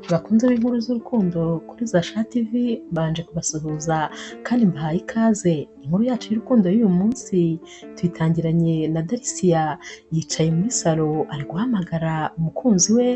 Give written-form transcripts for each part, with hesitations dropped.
Bakunze b'inkuru z'urukundo kuri Zasha TV, mbanje kubasuhuza kandi mbahaye ikaze. Inkuru yacu y'urukundo y'uyu munsi tuyitangiranye na Darisia yicaye muri salo ari guhamagara umukunzi we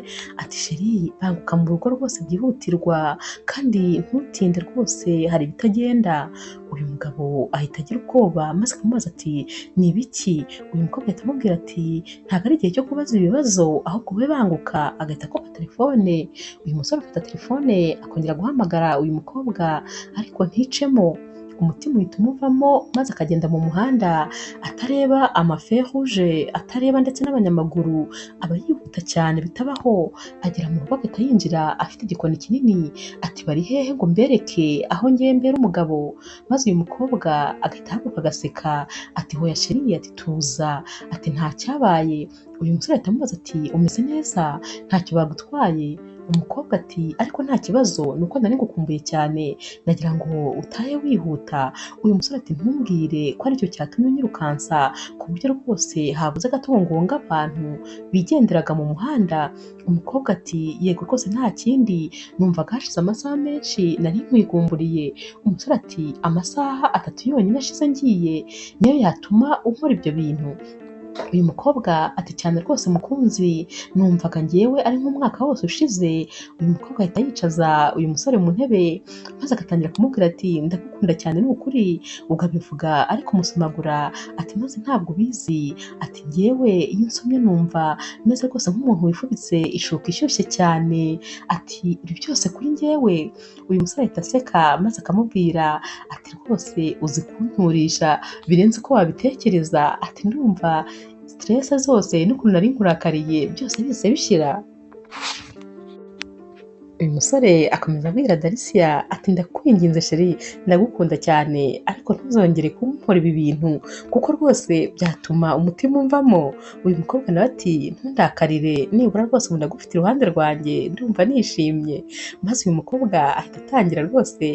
ati "Chérie, banguka mu rugo rwose byihutirwa kandi ntutinde rwose hari ibitagenda." Uyu mugabo ahita agira ubwoba maze akamubaza ati "Ni ibiki?" Uyu mukobwa ahita amubwira ati "Ntabwo ari igihe cyo kubaza ibibazo ahubwo wowe banguka." Agahita akupa telefone. Uyu musore afata telefone akongera guhamagara uyu mukobwa ariko nticemo. Umutima uhita umuvamo maze akagenda mu muhanda atareba amaferuje, atareba ndetse n'abanyamaguru, aba yihuta cyane bitabaho. Agera mu rugo agahita yinjira afite igikoni kinini ati "Bari hehe ngo mbereke aho ngiye mbere umugabo?" Maze uyu mukobwa agahita ahaguruka agaseka ati "Hoya chérie," ati "tuza," ati "nta cyabaye." Uyu musore ahita amubaza ati "Umeze neza? Ntacyo bagutwaye?" Umukobwa ati "Ariko nta kibazo, ni uko nari ngukumbuye cyane, nagira ngo utahe wihuta." Uyu musore ati "Ntumbwire ko aricyo cyatumye unyirukansa ku buryo rwose habuze gato ngo ngonge abantu bigenderaga mu muhanda." Umukobwa ati "Yego rwose nta kindi, numvaga hashize amasaha menshi nari nkwigumburiye." Umusore ati "Amasaha atatu yonyine ashize ngiye niyo yatuma unkora ibyo bintu?" Uyu mukobwa ati "Cyane rwose mukunzi, numvaga njyewe ari nk'umwaka wose ushize." Uyu mukobwa ahita yicaza uyu musore mu ntebe maze agatangira kumubwira ati "Ndagukunda cyane ni ukuri." Ubwo abivuga ari kumusomagura ati "Maze ntabwo ubizi," ati "njyewe iyo unsomye numva meze rwose nk'umuntu wifubitse ishuka ishyushye cyane," ati "Ibi byose kuri njyewe." Uyu musore ahita aseka maze akamubwira ati "Rwose uzi kunturisha birenze uko wabitekereza," ati "Ndumva stress zose n'ukuntu nari nkurakariye byose bihise bishira." Uyu musore akomeza abwira Darisia ati "Ndakwinginze chérie, ndagukunda cyane ariko ntuzongere kunkora ibi bintu kuko rwose byatuma umutima umvamo." Uyu mukobwa nawe ati "Ntundakarire, nibura rwose ubu ndagufite iruhande rwanjye ndumva nishimye." Maze uyu mukobwa ahita atangira rwose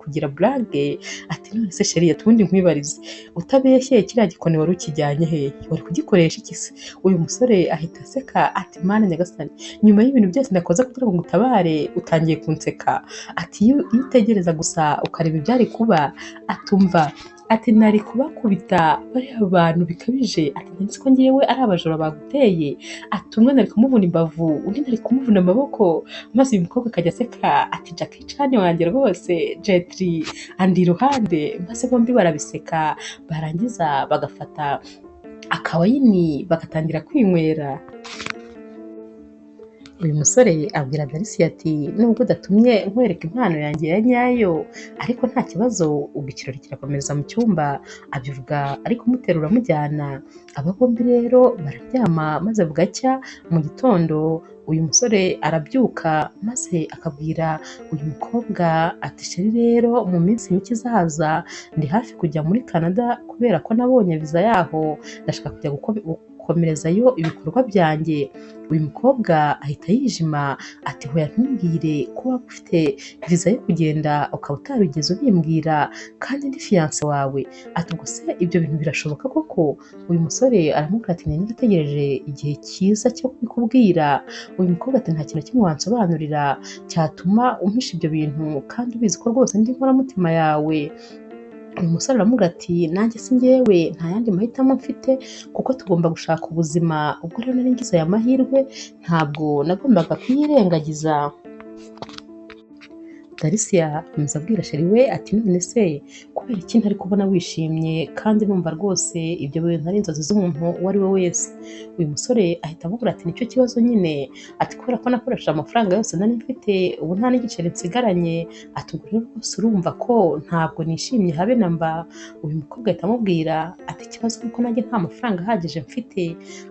kugira blague ati "None se chérie, ubundi nkwibarize, utabeshye kiriya gikoni wari ukijyanye hehe? Wari kugikoresha iki se?" Uyu musore ahita aseka ati "Mana nyagasani, nyuma y'ibintu byose nakoze kugira ngo ngutabare utangiye kunseka." Ati "Iyo utegereza gusa ukareba ibyari kuba," atumva ati "nari kubakubita bariya bantu bikabije," ati "nzi ko ngewe ari abajura baguteye," ati "umwe nari kumuvuna imbavu, undi nari kumuvuna amaboko." Maze uyu mukobwa akajya aseka ati "Jackie Chan wanjye rwose, Jet Li andi iruhande." Maze bombi barabiseka, barangiza bagafata akawayini bagatangira kwinywera. Uyu musore abwira Darisia ati "Nubwo udatumye nkwereka impano yanjye ya nyayo ariko nta kibazo." Ubwo ikirori kirakomereza mu cyumba, abivuga ari kumuterura amujyana. Aba bombi rero bararyama maze bugacya mu gitondo uyu musore arabyuka maze akabwira uyu mukobwa ati "Chérie, rero mu minsi mike izaza ndi hafi kujya muri Canada kubera ko nabonye viza yaho, ndashaka kujya gukomerezayo ibikorwa byanjye." Uyu mukobwa ahita yijima ati "Hoya, ntumbwire ko waba ufite viza yo kugenda ukaba utarigeze ubimbwira kandi ndi fiancé wawe," ati "Ubwo se ibyo bintu birashoboka koko?" Uyu musore aramubwira ati "Nari narategereje igihe cyiza cyo kubikubwira." Uyu mukobwa ati "Nta kintu na kimwe wansobanurira cyatuma umpisha ibyo bintu kandi ubizi ko rwose ndi inkoramutima yawe." Uyu musore aramubwira ati "Nanjye si njyewe, nta yandi mahitamo mfite kuko tugomba gushaka ubuzima, ubwo rero nari ngize aya mahirwe ntabwo nagombaga kuyirengagiza." Darisia akomeza abwira chéri we ati "None se kubera iki ntari kubona wishimye kandi numva rwose ibyo bintu ari inzozi z'umuntu uwo ari we wese?" Uyu musore ahita amubwira ati "Nicyo kibazo nyine," ati "kubera ko nakoresheje amafaranga yose nari mfite, ubu nta n'igiceri nsigaranye," ati "ubwo rero rwose urumva ko ntabwo nishimye habe na mba." Uyu mukobwa ahita amubwira ati "Ikibazo ni uko nanjye nta mafaranga ahagije mfite,"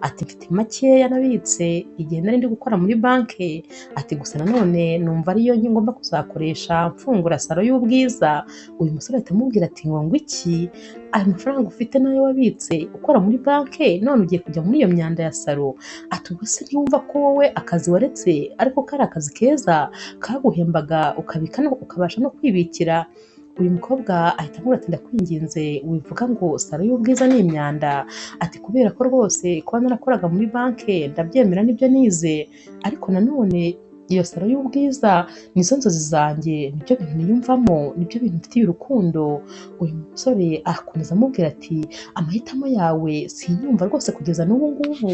ati "mfite makeya nabitse igihe nari ndi gukora muri banki," ati "gusa nanone numva ariyo ngomba kuzakoresha mfungura salon y'ubwiza." Uyu musore ahita amubwira ati "Ngo ngwiki? Ayo mafaranga ufite nayo wabitse ukora muri banki none ugiye kujya muri iyo myanda ya salon?" Ati "Ubwo se ntiwumva ko wowe akazi waretse ariko kari akazi keza kaguhembaga ukabika ukabasha no kwibikira?" Uyu mukobwa ahita amubwira ati "Ndakwinginze wivuga ngo salon y'ubwiza ni imyanda," ati "kubera ko rwose kuba narakoraga muri banki ndabyemera nibyo nize, ariko nanone Iyo salo y'ubwiza nizo nzozi zanjye, nibyo bintu niyumvamo, nibyo bintu mfitiye urukundo. Uyu musore akomeza amubwira ati amahitamo yawe sinyumva rwose kugeza n'ubu ngubu.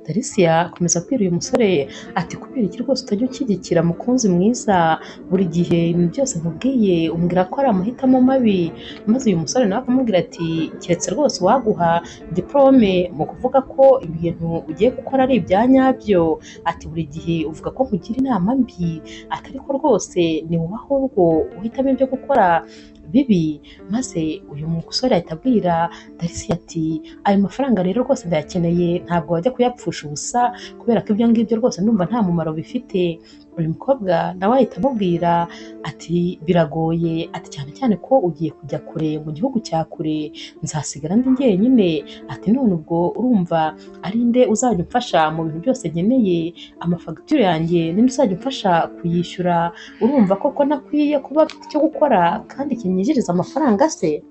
Daricia akomeza abwira uyu musore ati kubera iki rwose utajya unshyigikira mukunzi mwiza, buri gihe ibintu byose nkubwiye umbwira ko ari amahitamo mabi. Maze uyu musore nawe akamubwira ati keretse rwose uwaguha diporome mu kuvuga ko ibintu ugiye gukora ari ibya nyabyo, ati buri gihe uvuga ko nkugira inama mbi, ati ariko rwose ni wowe ahubwo uhitamo ibyo gukora bibi. Maze uyu musore ahita abwira Daricia ati ayo mafaranga rero rwose ndayakeneye, ntabwo wajya kuyapfusha ubusa kubera ko ibyo ngibyo rwose ndumva nta mumaro bifite. Uyu mukobwa nawe ahita amubwira ati biragoye, ati cyane cyane ko ugiye kujya kure mu gihugu cya kure, nzasigara ndi njyenyine, ati none ubwo urumva ari nde uzajya umfasha mu bintu byose nkeneye, amafagitire yanjye ninde uzajya umfasha kuyishyura, urumva koko ntakwiye kuba mfite icyo gukora kandi kinyinjiriza amafaranga se?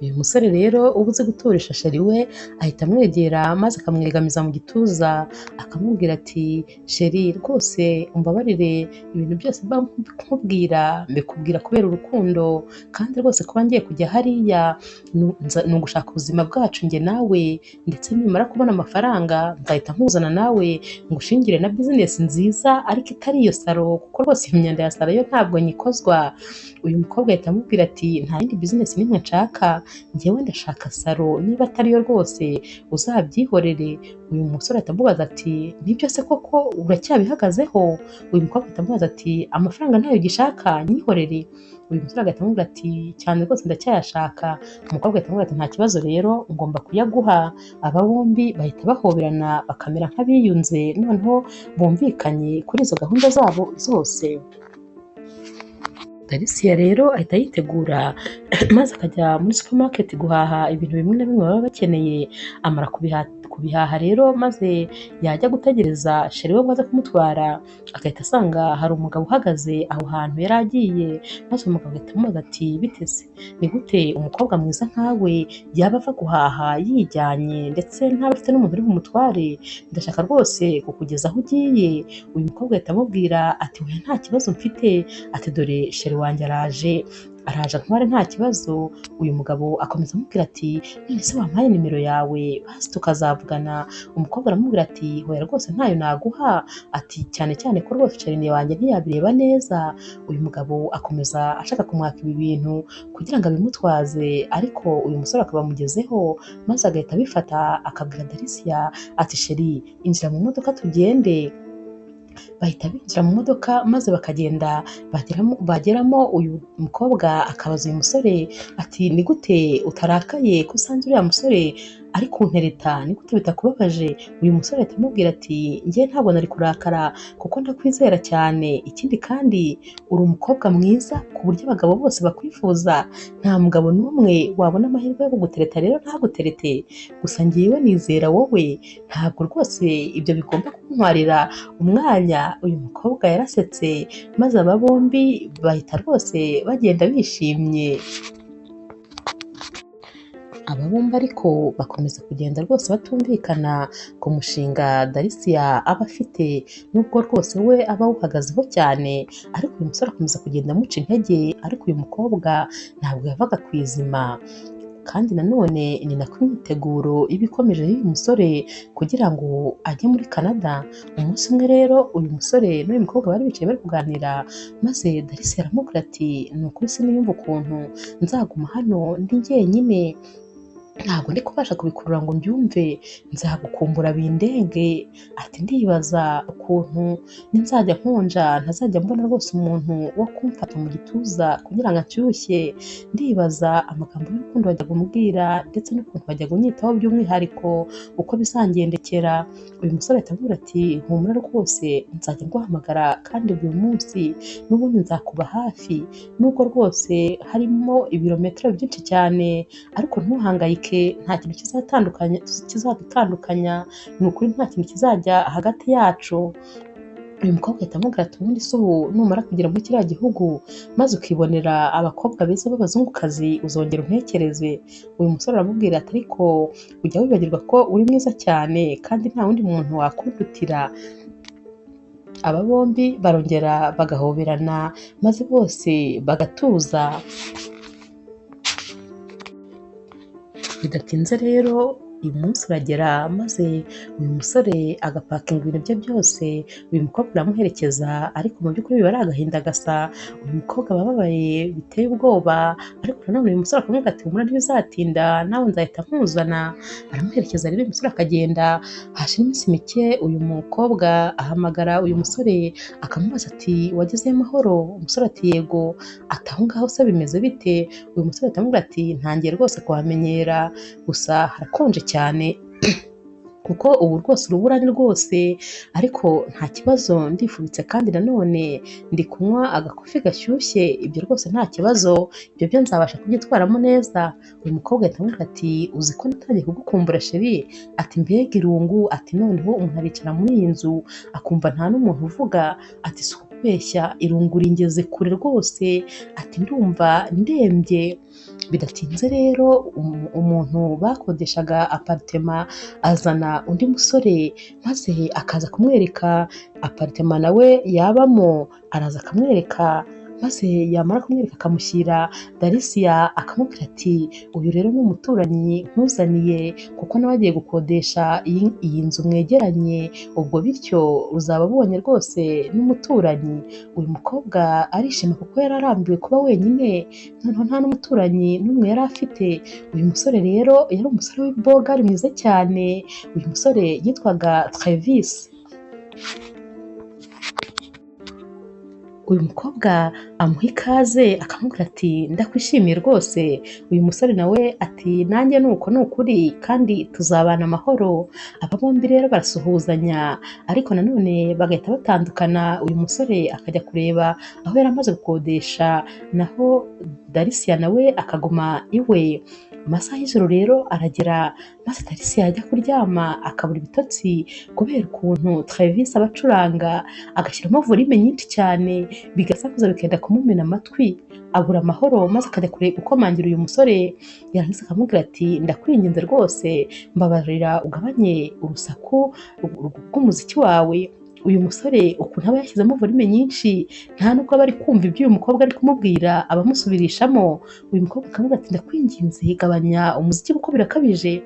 Uyu musore rero uba uzi guturisha sheri we ahita amwegera maze akamwegamiza mu gituza akamubwira ati sheri rwose umbabarire, ibintu byose mba nkubwira mbikubwira kubera urukundo, kandi rwose kuba ngiye kujya hariya ni ugushaka ubuzima bwacu njye nawe, ndetse nimara kubona amafaranga nzahita nkuzana nawe ngushingire na bizinesi nziza ariko itari iyo salo, kuko rwose iyo myanda ya salo yo ntabwo nyikozwa. Uyu mukobwa ahita amubwira ati nta yindi bizinesi n'imwe nshaka, njyewe ndashaka salo, niba atari yo rwose uzabyihorere. Uyu musore ahita amubaza ati nibyo se koko uracyabihagazeho? Uyu mukobwa ahita amubaza ati amafaranga ntayo ugishaka nyihorere. Uyu musore agahita amubwira ati cyane rwose ndacyayashaka. Umukobwa ahita amubwira ati nta kibazo rero ngomba kuyaguha. Aba bombi bahita bahoberana bakamera nk'abiyunze, noneho bumvikanye kuri izo gahunda zabo zose. Daricia rero ahita yitegura maze akajya muri supermarket guhaha ibintu bimwe na bimwe baba bakeneye. Amara kubihaha rero maze yajya gutegereza sheri we ngo aze kumutwara, agahita asanga hari umugabo uhagaze aho hantu yari agiye, maze umugabo agahita amubaza ati bite se, ni gute umukobwa mwiza nkawe yaba ava guhaha yijyanye ndetse ntaba afite n'umuntu uri bumutware, ndashaka rwose kukugeza aho ugiye. Uyu mukobwa ahita amubwira ati oya nta kibazo mfite, ati dore sheri wanjye araje, araje antware nta kibazo. Uyu mugabo akomeza amubwira ati none se wampaye nimero yawe basi tukazavugana. Umukobwa aramubwira ati hoya rwose ntayo naguha, ati cyane cyane ko rwose sheri wanjye ntiyabireba neza. Uyu mugabo akomeza ashaka kumwaka ibi bintu kugira ngo abimutwaze, ariko uyu musore akaba amugezeho maze agahita abifata akabwira Daricia ati sheri injira mu modoka tugende. Bahita binjira mu modoka maze bakagenda, bageramo uyu mukobwa akabaza uyu musore ati ni gute utarakaye ko usanze uriya musore ari kuntereta, ni gute bitakubabaje? Uyu musore ahita amubwira ati njye ntabwo nari kurakara kuko ndakwizera cyane, ikindi kandi uri umukobwa mwiza ku buryo abagabo bose bakwifuza, nta mugabo n'umwe wabona amahirwe yo kugutereta rero ntaguterete, gusa njyewe nizera wowe, ntabwo rwose ibyo bigomba kuntwarira umwanya. Uyu mukobwa yarasetse maze aba bombi bahita rwose bagenda bishimye. Aba bombi ariko bakomeza kugenda rwose batumvikana ku mushinga Daricia aba afite, nubwo rwose we aba awuhagazeho cyane, ariko uyu musore akomeza kugenda amuca intege, ariko uyu mukobwa ntabwo yavaga ku izima. Kandi nanone ni nako imyiteguro iba ikomeje y'uyu musore kugira ngo ajye muri Canada. Umunsi umwe rero uyu musore n'uyu mukobwa bari bicaye bari kuganira, maze Daricia aramubwira ati ni ukuri siniyumva ukuntu nzaguma hano ndi njyenyine, ntabwo ndi kubasha kubikurura ngo mbyumve, nzagukumbura bindenge. Ati ndibaza ukuntu ninzajya nkonja ntazajya mbona rwose umuntu wo kumfata mu gituza kugira ngo anshyushye, ndibaza amagambo y'urukundo wajyaga umbwira ndetse n'ukuntu wajyaga unyitaho by'umwihariko uko bizangendekera. Uyu musore ahita amubwira ati humura rwose nzajya nguhamagara kandi buri munsi n'ubundi nzakuba hafi, nubwo rwose harimo ibirometero byinshi cyane ariko ntuhangayike, nta kintu kizadutandukanya, ni ukuri nta kintu kizajya hagati yacu. Uyu mukobwa ahita amubwira ati ubundi se ubu numara kugera muri kiriya gihugu maze ukibonera abakobwa beza b'abazungukazi uzongera untekereze. Uyu musore aramubwira ati ariko ujya wibagirwa ko uri mwiza cyane kandi nta wundi muntu wakundutira. Aba bombi barongera bagahoberana maze bose bagatuza. Bidatinze rero uyu munsi uragera maze uyu musore agapakinga ibintu bye byose, uyu mukobwa aramuherekeza ariko mu by'ukuri biba ari agahinda gasa, uyu mukobwa aba ababaye biteye ubwoba, ariko nanone uyu musore akamubwira ati humura ntibizatinda nawe nzahita nkuzana. Aramuherekeza rero uyu musore akagenda, hashira iminsi mike uyu mukobwa ahamagara uyu musore akamubaza ati wagezeyo amahoro? Umusore ati yego. Ati aho ngaho se bimeze bite? Uyu musore ahita amubwira ati ntangiye rwose kuhamenyera, gusa harakonje cyane kuko ubu rwose urubura ni rwose, ariko nta kibazo ndifubitse kandi nanone ndi kunywa agakofi gashyushye, ibyo rwose nta kibazo, ibyo byo nzabasha kubyitwaramo neza. Uyu mukobwa ahita amubwira ati uzi ko natangiye kugukumbura sheri? Ati mbega irungu, ati noneho umuntu aricara muri iyi nzu akumva nta n'umuntu uvuga, ati si ukubeshya irungu ringeze kure rwose, ati ndumva ndembye. Bidatinze rero umuntu bakodeshaga aparitema azana undi musore maze akaza kumwereka aparitema nawe yabamo, araza akamwereka maze yamara kumwereka akamushyira Darisia akamubwira ati uyu rero ni umuturanyi nkuzaniye kuko nawe agiye gukodesha iyi nzu mwegeranye, ubwo bityo uzaba ubonye rwose n'umuturanyi. Uyu mukobwa arishima kuko yari arambiwe kuba wenyine, noneho nta n'umuturanyi n'umwe yari afite. Uyu musore rero yari umusore w'ibogari mwiza cyane, uyu musore yitwaga Travis. Uyu mukobwa amuha ikaze akamubwira ati ndakwishimiye rwose. Uyu musore nawe ati nanjye nuko ni ukuri kandi tuzabana amahoro. Aba bombi rero barasuhuzanya ariko nanone bagahita batandukana, uyu musore akajya kureba aho yari amaze gukodesha, naho Darisia nawe akaguma iwe. Amasaha y'ijoro rero aragera maze Darisia yajya kuryama akabura ibitotsi kubera ukuntu Travis aba acuranga agashyiramo volume nyinshi cyane bigasakuza bikenda kumumena amatwi, abura amahoro maze akajya kure gukomangira uyu musore, yarangiza akamubwira ati ndakwinginze rwose mbabarira ugabanye urusaku rw'umuziki wawe. Uyu musore ukuntu aba yashyizemo volume nyinshi nta nubwo aba ari kumva ibyo uyu mukobwa ari kumubwira, abamusubirishamo. Uyu mukobwa akamubwira ati ndakwinginze gabanya umuziki kuko birakabije.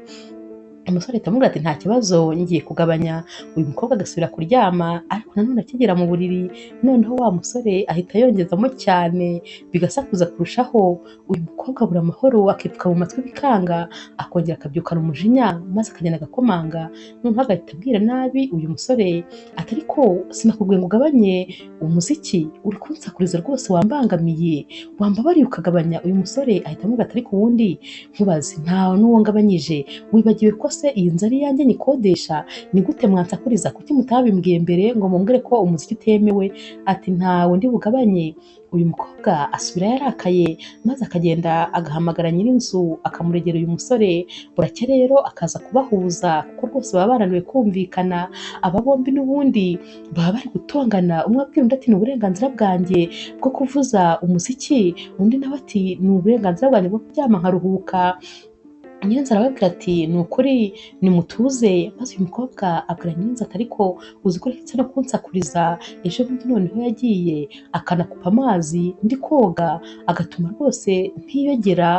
Umusore ahita amubwira ati nta kibazo ngiye kugabanya. Uyu mukobwa agasubira kuryama ariko nanone akigera mu buriri noneho wa musore ahita yongezamo cyane bigasakuza kurushaho. Uyu mukobwa abura amahoro akipfuka mu matwi bikanga, akongera akabyukana umujinya maze akagenda agakomanga, noneho agahita abwira nabi uyu musore ati ariko sinakubwiye ngo ugabanye umuziki, uri kunsakuriza rwose wambangamiye, wambabariye ukagabanya. Uyu musore ahita amubwira ati ariko ubundi nkubaze nta n'uwo ngabanyije, wibagiwe ko se iyi nzu ari iyanjye nyikodesha, ni gute mwansakuriza? Kuki mutabimbwiye mbere ngo mumbwire ko umuziki utemewe? Ati ntawe ndi bugabanye. Uyu mukobwa asubira yarakaye maze akagenda agahamagara nyir'inzu akamuregera uyu musore. Buracya rero akaza kubahuza kuko rwose baba bananiwe kumvikana. Aba bombi n'ubundi baba bari gutongana, umwe abwira undi ati ni uburenganzira bwanjye bwo kuvuza umuziki, undi nawe ati ni uburenganzira bwanjye bwo kuryama nkaruhuka. Nyirinzu arababwira ati ni ukuri nimutuze. Maze uyu mukobwa abwira nyirinzu ati ariko uzi ko uretse no kunsakuriza, ejo bundi noneho yagiye akanakupa amazi ndi koga agatuma rwose ntiyogera,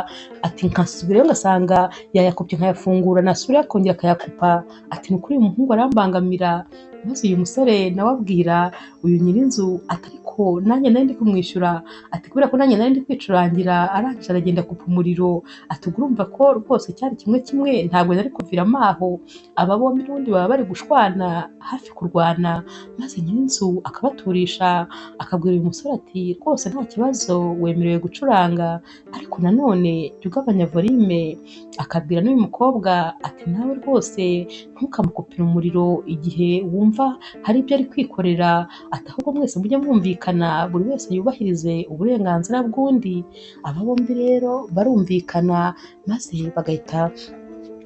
ati nkasubirayo ngasanga yayakupye nkayafungura, nasubirayo akongera akayakupa, ati ni ukuri uyu muhungu arambangamira. Maze uyu musore nawe abwira uyu nyirinzu ati ariko nanjye nari ndi kumwishyura, ati kubera ko nanjye nari ndi kwicurangira, arangije aragenda akupa umuriro, ati ubwo urumva ko rwose cyari kimwe kimwe ntabwo nari kuviramo aho. Aba bombi n'ubundi baba bari gushwana hafi kurwana, maze nyirinzu akabaturisha akabwira uyu musore ati rwose nta kibazo wemerewe gucuranga, ariko nanone jya ugabanya volume. Akabwira n'uyu mukobwa ati nawe rwose ntukamukupire umuriro igihe wumva hari ibyo ari kwikorera, ati ahubwo mwese mujye mwumvikana buri wese yubahirize uburenganzira bw'undi. Aba bombi rero barumvikana maze bagahita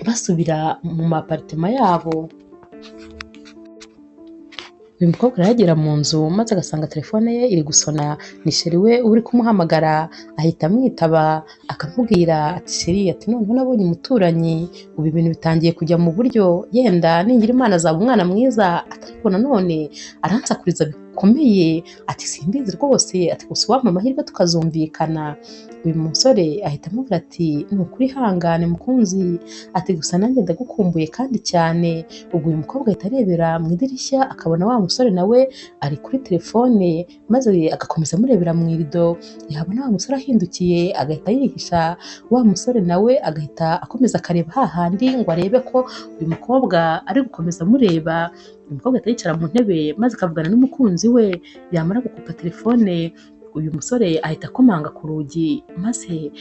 basubira mu maparitema yabo. Uyu mukobwa aragera mu nzu maze agasanga telefone ye iri gusona, ni chéri we uri kumuhamagara, ahita amwitaba akamubwira ati chéri, ati noneho nabonye umuturanyi, ubu ibintu bitangiye kujya mu buryo, yenda ningira Imana azaba umwana mwiza, ati ariko nanone aransakuriza bikomeye, ati simbizi rwose, ati gusa uwampa amahirwe tukazumvikana. Uyu musore ahita amubwira ati ni ukuri ihangane mukunzi, ati gusa nanjye ndagukumbuye kandi cyane. Ubwo uyu mukobwa ahita arebera mu idirishya akabona wa musore nawe ari kuri telefone, maze agakomeza amurebera mu irido, yabona wa musore ahindukiye agahita yihisha, wa musore nawe agahita akomeza akareba hahandi ngo arebe ko uyu mukobwa ari gukomeza amureba. Uyu mukobwa ahita yicara mu ntebe maze akavugana n'umukunzi we, yamara gukupa telefone uyu musore ahita akomanga ku rugi, maze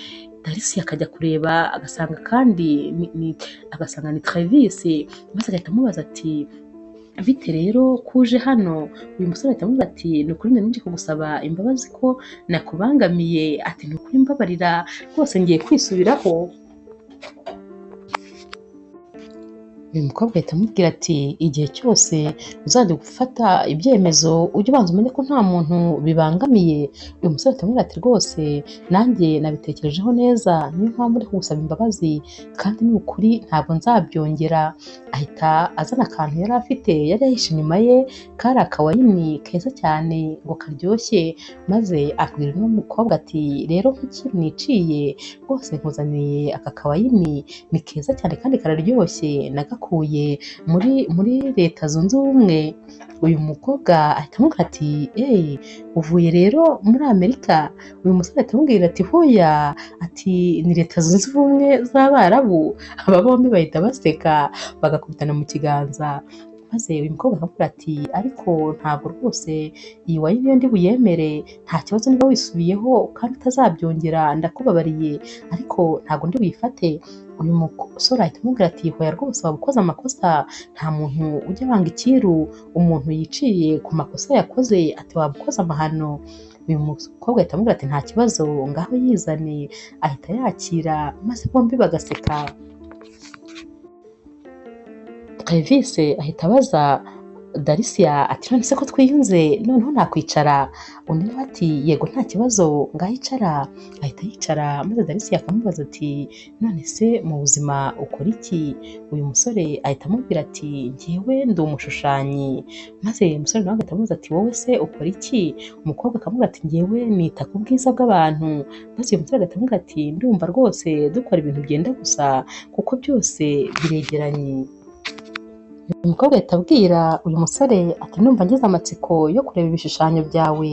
Darcy akajya kureba agasanga kandi agasanga ni Travis, maze agahita amubaza ati bite rero kuje hano? Uyu musore ahita amubwira ati ni ukuri nari nje kugusaba imbabazi ko nakubangamiye, ati ni ukuri mbabarira rwose ngiye kwisubiraho. Uyu mukobwa ahita amubwira ati igihe cyose uzajya gufata ibyemezo ujye ubanza umenye ko nta muntu bibangamiye. Uyu musore ahita amubwira ati rwose nanjye nabitekerejeho neza, niyo mpamvu ndi kugusaba imbabazi kandi ni ukuri ntabwo nzabyongera. Ahita azana akantu yari afite yari yahishe inyuma ye, kari akawayini keza cyane ngo karyoshye, maze abwira uno mukobwa ati rero nk'ikintu niciye rwose nkuzaniye aka kawayini, ni keza cyane kandi kararyoshye, nagakuye muri Leta Zunze Ubumwe. Uyu mukobwa ahita amubwira ati eee uvuye rero muri Amerika? Uyu musore ahita amubwira ati hoya, ati ni Leta Zunze Ubumwe z'Abarabu. Aba bombi bahita baseka bagakubitana mu kiganza, maze uyu mukobwa akamubwira ati ariko ntabwo rwose iyi wayini yo ndi buyemere, nta kibazo niba wisubiyeho kandi utazabyongera ndakubabariye, ariko ntabwo ndi buyifate. Uyu musore ahita amubwira ati hoya rwose waba ukoze amakosa, nta muntu ujya wanga icyiru umuntu yiciye ku makosa yakoze, ati waba ukoze amahano. Uyu mukobwa ahita amubwira ati nta kibazo ngaho yizane, ahita yakira maze bombi bagaseka. Travis ahita abaza Darcia ati none se ko twiyunze noneho nakwicara? Undi nawe ati yego nta kibazo ngaho icara. Ahita yicara maze Darcia akamubaza ati none se mu buzima ukora iki? Uyu musore ahita amubwira ati njyewe ndi umushushanyi. Maze umusore nawe agahita amubaza ati wowe se ukora iki? Umukobwa akamubwira ati njyewe nita ku bwiza bw'abantu. Maze uyu musore agahita amubwira ati ndumva rwose dukora ibintu byenda gusa kuko byose biregeranye. Uyu mukobwa ahita abwira uyu musore ati ndumva ngize amatsiko yo kureba ibishushanyo byawe.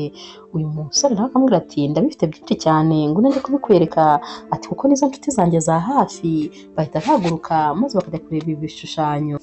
Uyu musore nawe akamubwira ati ndabifite byinshi cyane ngwino njye kubikwereka, ati kuko nizo nshuti zanjye za hafi. Bahita bahaguruka maze bakajya kureba ibi bishushanyo.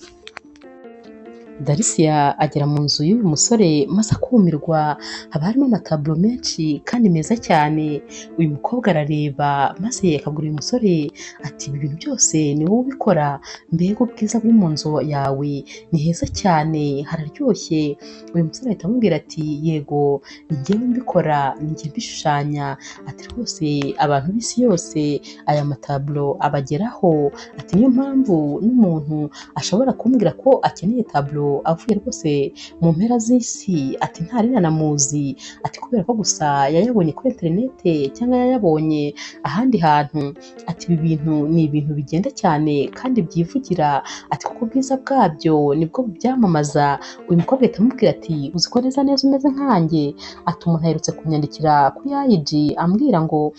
Darcia agera mu nzu y'uyu musore maze akumirwa, haba harimo amataburo menshi kandi meza cyane. Uyu mukobwa arareba maze akabwira uyu musore ati ibi bintu byose ni wowe ubikora, mbega ubwiza buri mu nzu yawe ni heza cyane hararyoshye. Uyu musore ahita amubwira ati yego ni njyewe mbikora, ni njye mbishushanya, ati rwose abantu b'isi yose aya mataburo abageraho, ati niyo mpamvu n'umuntu ashobora kumbwira ko akeneye taburo avuye rwose mu mpera z'isi, ati ntari nanamuzi, ati kubera ko gusa yayabonye kuri interinete cyangwa yayabonye ahandi hantu, ati ibi bintu ni ibintu bigenda cyane kandi byivugira, ati kuko ubwiza bwabyo nibwo bubyamamaza. Uyu mukobwa ahita amubwira ati uzi ko neza neza umeze nkanjye, ati umuntu aherutse kunyandikira kuri IG ambwira ngo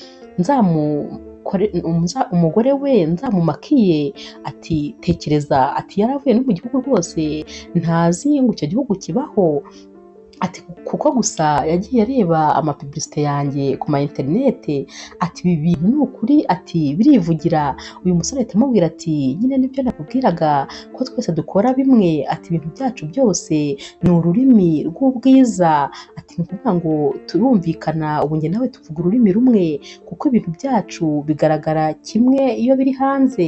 umugore we nzamumakiye, ati tekereza, ati yaravuye no mu gihugu rwose ntazi ngo icyo gihugu kibaho, ati kuko gusa yagiye areba amapibulisite yanjye ku ma interinete, ati ibi bintu ni ukuri, ati birivugira. Uyu musore ahita amubwira ati nyine nibyo nakubwiraga ko twese dukora bimwe, ati ibintu byacu byose ni ururimi rw'ubwiza, ati ni ukuvuga ngo turumvikana ubu njye nawe tuvuga ururimi rumwe kuko ibintu byacu bigaragara kimwe iyo biri hanze.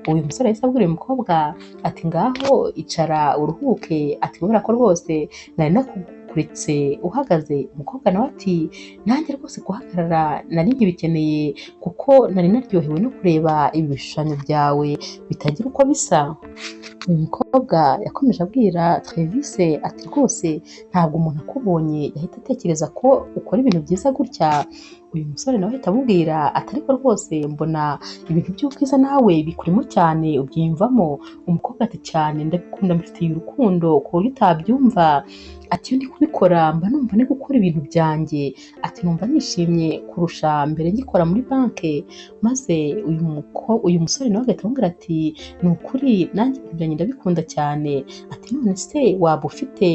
Uyu musore yahise abwira uyu mukobwa ati ngaho icara uruhuke, ati kubera ko rwose nari nakukuretse uhagaze. Umukobwa nawe ati nanjye rwose guhagarara nari nkibikeneye kuko nari naryohewe no kureba ibi bishushanyo byawe bitagira uko bisa. Uyu mukobwa yakomeje abwira Travis ati rwose ntabwo umuntu akubonye yahita atekereza ko ukora ibintu byiza gutya. Uyu musore nawe ahita amubwira ati ariko rwose mbona ibintu by'ubwiza nawe bikurimo cyane ubyiyumvamo. Umukobwa ati cyane ndabikunda, mbifitiye urukundo ku buryo utabyumva. Ati iyo ndi kubikora mba numva ndi gukora ibintu byanjye, ati numva nishimye kurusha mbere ngikora muri banki. Maze uyu musore nawe agahita amubwira ati ni ukuri nanjye ibintu byanjye ndabikunda cyane. Ati none se waba ufite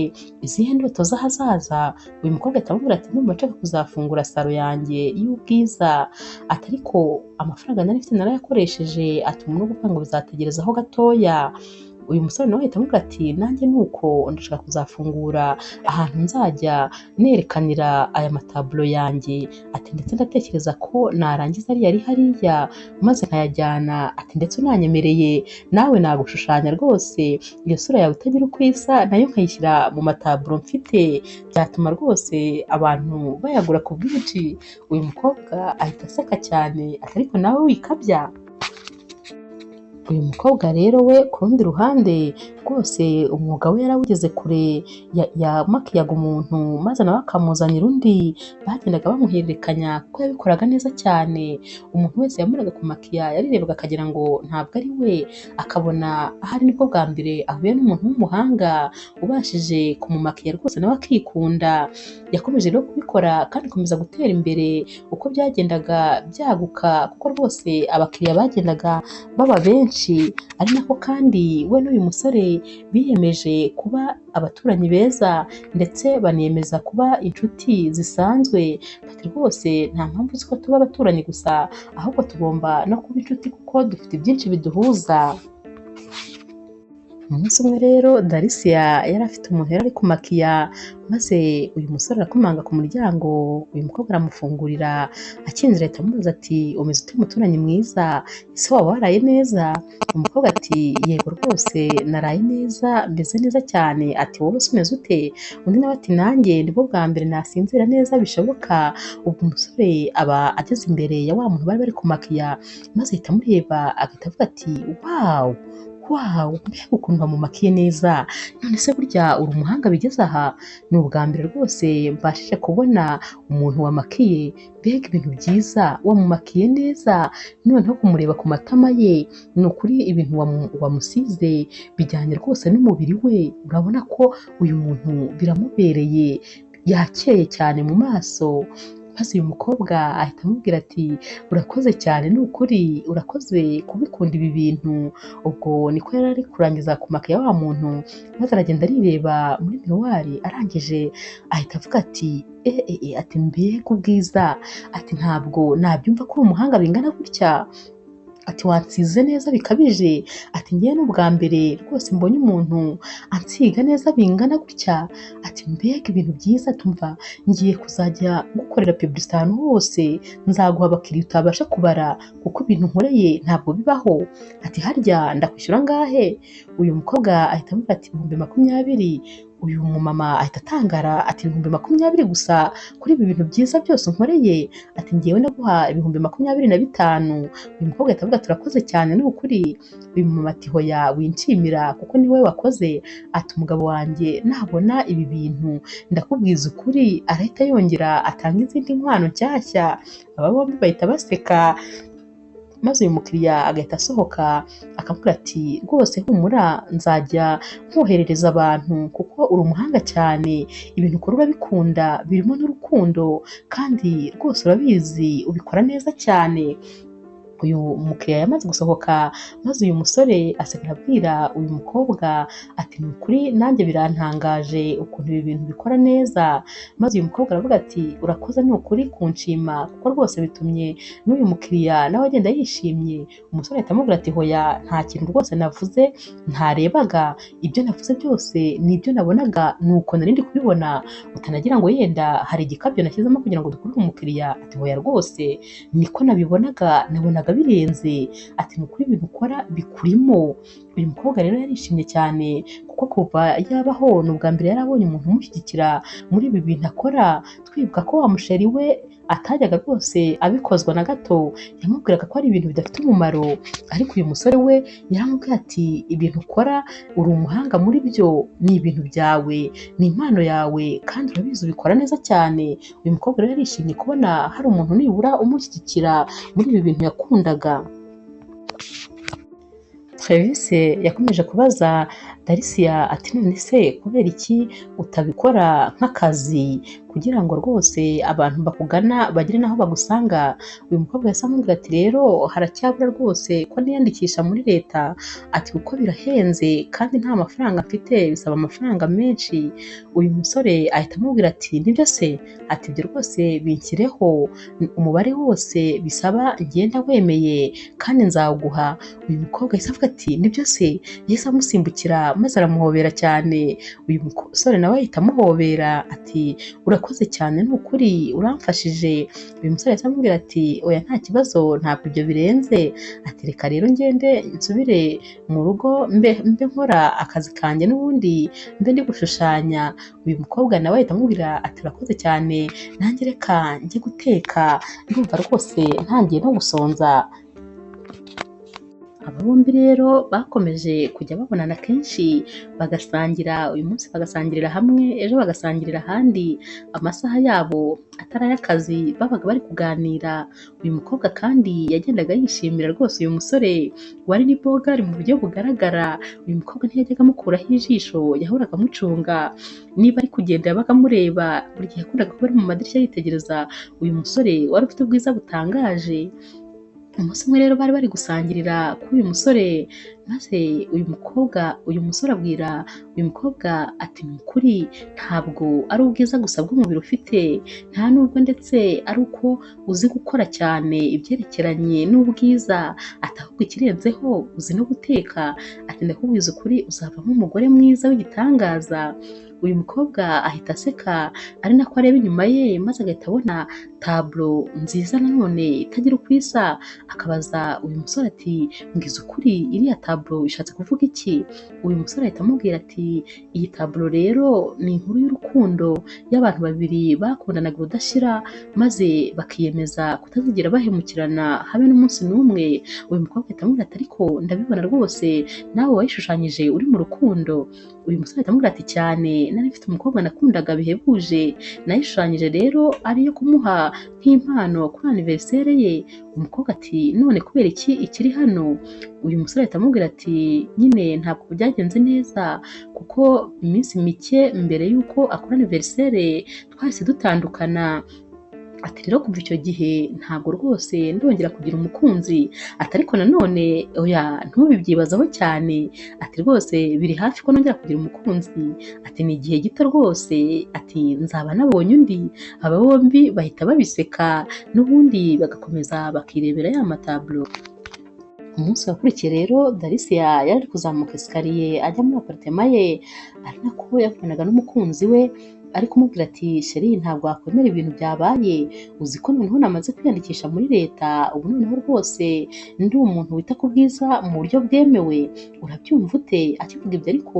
izihe ndoto z'ahazaza? Uyu mukobwa ahita amubwira ati ndumva nshaka kuzafungura salo yanjye y'ubwiza. Ati ariko amafaranga nari mfite narayakoresheje, ati umuntu no kuvuga ngo bizategerezaho gatoya. Uyu musore nawe ahita amubwira ati nanjye ni uko ndashaka kuzafungura ahantu nzajya nerekanira aya mataburo yanjye. Ati ndetse ndatekereza ko narangiza ariya ari hariya maze nkayajyana. Ati ndetse unanyemereye nawe nagushushanya rwose, iyo sura yawe itagira uko isa nayo nkayishyira mu mataburo mfite, byatuma rwose abantu bayagura ku bwinshi. Uyu mukobwa ahita aseka cyane ati ariko nawe wikabya. Uyu mukobwa rero we ku rundi ruhande rwose umwuga we yarawugeze kure, yamakiyaga umuntu maze nawe akamuzanira undi, bagendaga bamuhererekanya kuko yabikoraga neza cyane. Umuntu wese yamuraga kumakiya yarirebaga akagira ngo ntabwo ari we, akabona ahari nibwo bwa mbere ahuye n'umuntu w'umuhanga ubashije kumumakiya rwose nawe akikunda. Yakomeje rero kubikora kandi akomeza gutera imbere uko byagendaga byaguka, kuko rwose abakiriya bagendaga baba benshi. Ari nako kandi we n'uyu musore biyemeje kuba abaturanyi beza ndetse baniyemeza kuba inshuti zisanzwe. Bati rwose nta mpamvu z'uko tuba abaturanyi gusa, ahubwo tugomba no kuba inshuti kuko dufite byinshi biduhuza. Umunsi umwe rero Darisia yari afite umuntu yari ari kumakiya, maze uyu musore arakomanga ku muryango, uyu mukobwa aramufungurira, akinjira ahita amubaza ati umeze ute muturanyi mwiza, ese waba waraye neza? Umukobwa ati yego rwose naraye neza, meze neza cyane. Ati wowe se umeze ute? Undi nawe ati nanjye nibwo bwa mbere nasinzira neza bishoboka. Ubwo umusore aba ageze imbere ya wa muntu bari bari kumakiya, maze ahita amureba agahita avuga ati wawu wawu, mbega ukuntu bamumakiye neza, none se burya uri umuhanga bigeze aha? Ni ubwa mbere rwose mbashije kubona umuntu wamakiye, mbega ibintu byiza, wamumakiye neza, noneho kumureba ku matama ye, ni ukuri ibintu wamusize bijyanye rwose n'umubiri we, urabona ko uyu muntu biramubereye, yakeye cyane mu maso. Maze uyu mukobwa ahita amubwira ati urakoze cyane ni ukuri, urakoze kubikunda ibi bintu. Ubwo niko yari ari kurangiza kumakiya wa muntu, maze aragenda arireba muri miruwari, arangije ahita avuga ati ati mbega ubwiza, ati ntabwo nabyumva ko uri umuhanga bingana gutya, ati wansize neza bikabije, ati ngewe ni ubwa mbere rwose mbonye umuntu ansiga neza bingana gutya, ati mbega ibintu byiza, tumva ngiye kuzajya ngukorera publicité ahantu hose, nzaguha abakiriya utabasha kubara kuko ibintu nkoreye ntabwo bibaho. Ati harya ndakwishyura angahe? Uyu mukobwa ahita amubwira ati 20,000. Uyu mumama ahita atangara ati 20,000 gusa kuri ibi bintu byiza byose unkoreye? Ati ngewe ndaguha 25,000. Uyu mukobwa ahita avuga ati urakoze cyane ni ukuri. Uyu mumama ati hoya winshimira kuko ni wowe wakoze. Ati umugabo wanjye nabona ibi bintu ndakubwiza ukuri arahita yongera atanga izindi nkwano nshyashya. Aba bombi bahita baseka, maze uyu mukiriya agahita asohoka akamubwira ati rwose humura nzajya nkoherereza abantu kuko uri umuhanga cyane, ibintu ukora urabikunda birimo n'urukundo kandi rwose urabizi ubikora neza cyane. Uyu mukiriya yamaze gusohoka, maze uyu musore asigara abwira uyu mukobwa ati ni ukuri nanjye birantangaje ukuntu ibi bintu bikora neza. Maze uyu mukobwa aravuga ati urakoze ni ukuri kunshima kuko rwose bitumye n'uyu mukiriya nawe agenda yishimye. Umusore ahita amubwira ati hoya nta kintu rwose navuze ntarebaga, ibyo navuze byose ni ibyo nabonaga ni uko nari ndi kubibona, utanagira ngo yenda hari igikabyo nashyizemo kugira ngo dukurure umukiriya. Ati hoya rwose niko nabibonaga, nabonaga Nabonaga birenze, ati ni ukuri ibintu ukora bikurimo. Uyu mukobwa rero yarishimye cyane kuko kuva yabaho ni ubwa mbere yari abonye umuntu umushyigikira muri ibi bintu akora. Twibuka ko wa musheri we atajyaga rwose abikozwa na gato, yamubwiraga ko ari ibintu bidafite umumaro, ariko uyu musore we yaramubwiye ati ibintu ukora uri umuhanga muri byo, ni ibintu byawe, ni impano yawe kandi urabizi ubikora neza cyane. Uyu mukobwa rero yarishimye kubona hari umuntu nibura umushyigikira muri ibi bintu yakundaga. Travis yakomeje kubaza Darisia ati none se kubera iki utabikora nk'akazi kugira ngo rwose abantu bakugana bagire n'aho bagusanga? Uyu mukobwa yahise amubwira ati rero haracyabura rwose ko niyandikisha muri leta, ati kuko birahenze kandi nta mafaranga mfite, bisaba amafaranga menshi. Uyu musore ahita amubwira ati nibyo se? Ati ibyo rwose binshyireho, umubare wose bisaba ngenda wemeye kandi nzawuguha. Uyu mukobwa yahise avuga ati nibyo se? Yahise amusimbukira maze aramuhobera cyane. Uyu musore nawe ahita amuhobera ati urakoze cyane ni ukuri uramfashije. Uyu musore yahise amubwira ati oya nta kibazo, ntabwo ibyo birenze, ati reka rero ngende nsubire mu rugo mbe nkora akazi kanjye n'ubundi mbe ndi gushushanya. Uyu mukobwa nawe ahita amubwira ati urakoze cyane, nanjye reka njye guteka, ndumva rwose ntangiye no gusonza. Aba bombi rero bakomeje kujya babonana kenshi, bagasangira uyu munsi bagasangirira hamwe, ejo bagasangirira ahandi, amasaha yabo atari ay'akazi babaga bari kuganira. Uyu mukobwa kandi yagendaga yishimira rwose uyu musore wari n'ibogari mu buryo bugaragara. Uyu mukobwa ntiyajyaga amukuraho ijisho, yahoraga amucunga, niba ari kugenda yabaga amureba, buri gihe yakundaga kuba ari mu madirishya yitegereza uyu musore wari ufite ubwiza butangaje. Umunsi umwe rero bari bari gusangirira kuri uyu musore, maze uyu musore abwira uyu mukobwa ati ni ukuri ntabwo ari ubwiza gusa bw'umubiri ufite, nta nubwo ndetse ari uko uzi gukora cyane ibyerekeranye n'ubwiza, ati ahubwo ikirenzeho uzi no guteka, ati ndakubwiza ukuri uzavamo umugore mwiza w'igitangaza. Uyu mukobwa ahita aseka ari nako areba inyuma ye, maze agahita abona taburo nziza nanone itagira uko isa, akabaza uyu musore ati mbwiza ukuri iriya taburo ishatse kuvuga iki? Uyu musore ahita amubwira ati iyi taburo rero ni inkuru y'urukundo y'abantu babiri bakundanaga udashira, maze bakiyemeza kutazigera bahemukirana habe n'umunsi n'umwe. Uyu mukobwa ahita amubwira ati ariko ndabibona rwose nawe wayishushanyije uri mu rukundo. Uyu musore ahita amubwira ati cyane, nari mfite umukobwa nakundaga bihebuje, nayishushanyije rero ariyo kumuha nk'impano kuri aniveriseri ye. Umukobwa ati none kubera iki ikiri hano? Uyu musore ahita amubwira ati nyine ntabwo byagenze neza kuko iminsi mike mbere y'uko akora aniveriseri twahise dutandukana. Ati rero kuva icyo gihe ntabwo rwose ndongera kugira umukunzi, ati ariko nanone oya ntubibyibazaho cyane, ati rwose biri hafi ko nongera kugira umukunzi, ati ni igihe gito rwose, ati nzaba nabonye undi. Aba bombi bahita babiseka n'ubundi bagakomeza bakirebera ya mataburo. Umunsi wakurikiye rero Darisia yari ari kuzamuka esikariye ajya muri aparitema ye, ari nako yavuganaga n'umukunzi we ari kumubwira ati sheri ntabwo wakwemera ibintu byabaye, uzi ko noneho namaze kwiyandikisha muri leta, ubu noneho rwose ndi umuntu wita ku bwiza mu buryo bwemewe, urabyumva ute? Akivuga ibyo ariko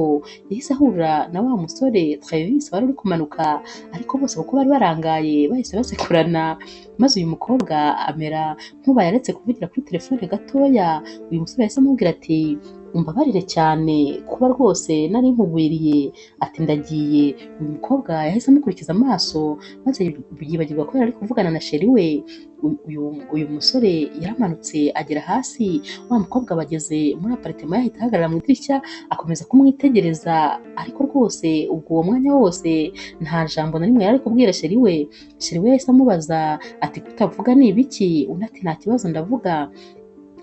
yahise ahura na wa musore Travis wari uri kumanuka, ariko bose kuko bari barangaye bahise basekurana, maze uyu mukobwa amera nk'ubaye aretse kuvugira kuri telefone gatoya. Uyu musore yahise amubwira ati umbabarire cyane kuba rwose nari nkugwiriye, ati ndagiye. Uyu mukobwa yahise amukurikiza amaso maze yibagirwa ko yari ari kuvugana na sheri we. Uyu musore yaramanutse agera hasi, wa mukobwa bageze muri aparitema yahita ahagarara mu idirishya akomeza kumwitegereza, ariko rwose ubwo uwo mwanya wose nta jambo na rimwe yari ari kubwira sheri we. Sheri we yahise amubaza ati kutavuga ni ibiki? Undi ati nta kibazo ndavuga.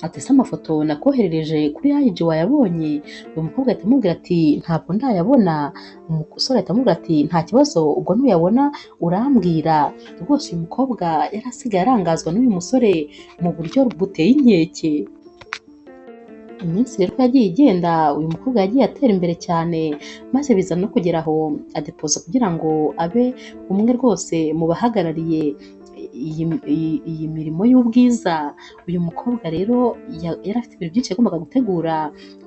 Ati ese amafoto nakoherereje kuri IG wayabonye? Uyu mukobwa ahita amubwira ati ntabwo ndayabona. Umusore ahita amubwira ati nta kibazo ubwo nuyabona urambwira. Rwose uyu mukobwa yari asigaye arangazwa n'uyu musore mu buryo buteye inkeke. Iminsi rero yagiye igenda, uyu mukobwa yagiye atera imbere cyane, maze biza no kugera aho adepoza kugira ngo abe umwe rwose mu bahagarariye iyi mirimo y'ubwiza. Uyu mukobwa rero yari afite ibintu byinshi yagombaga gutegura,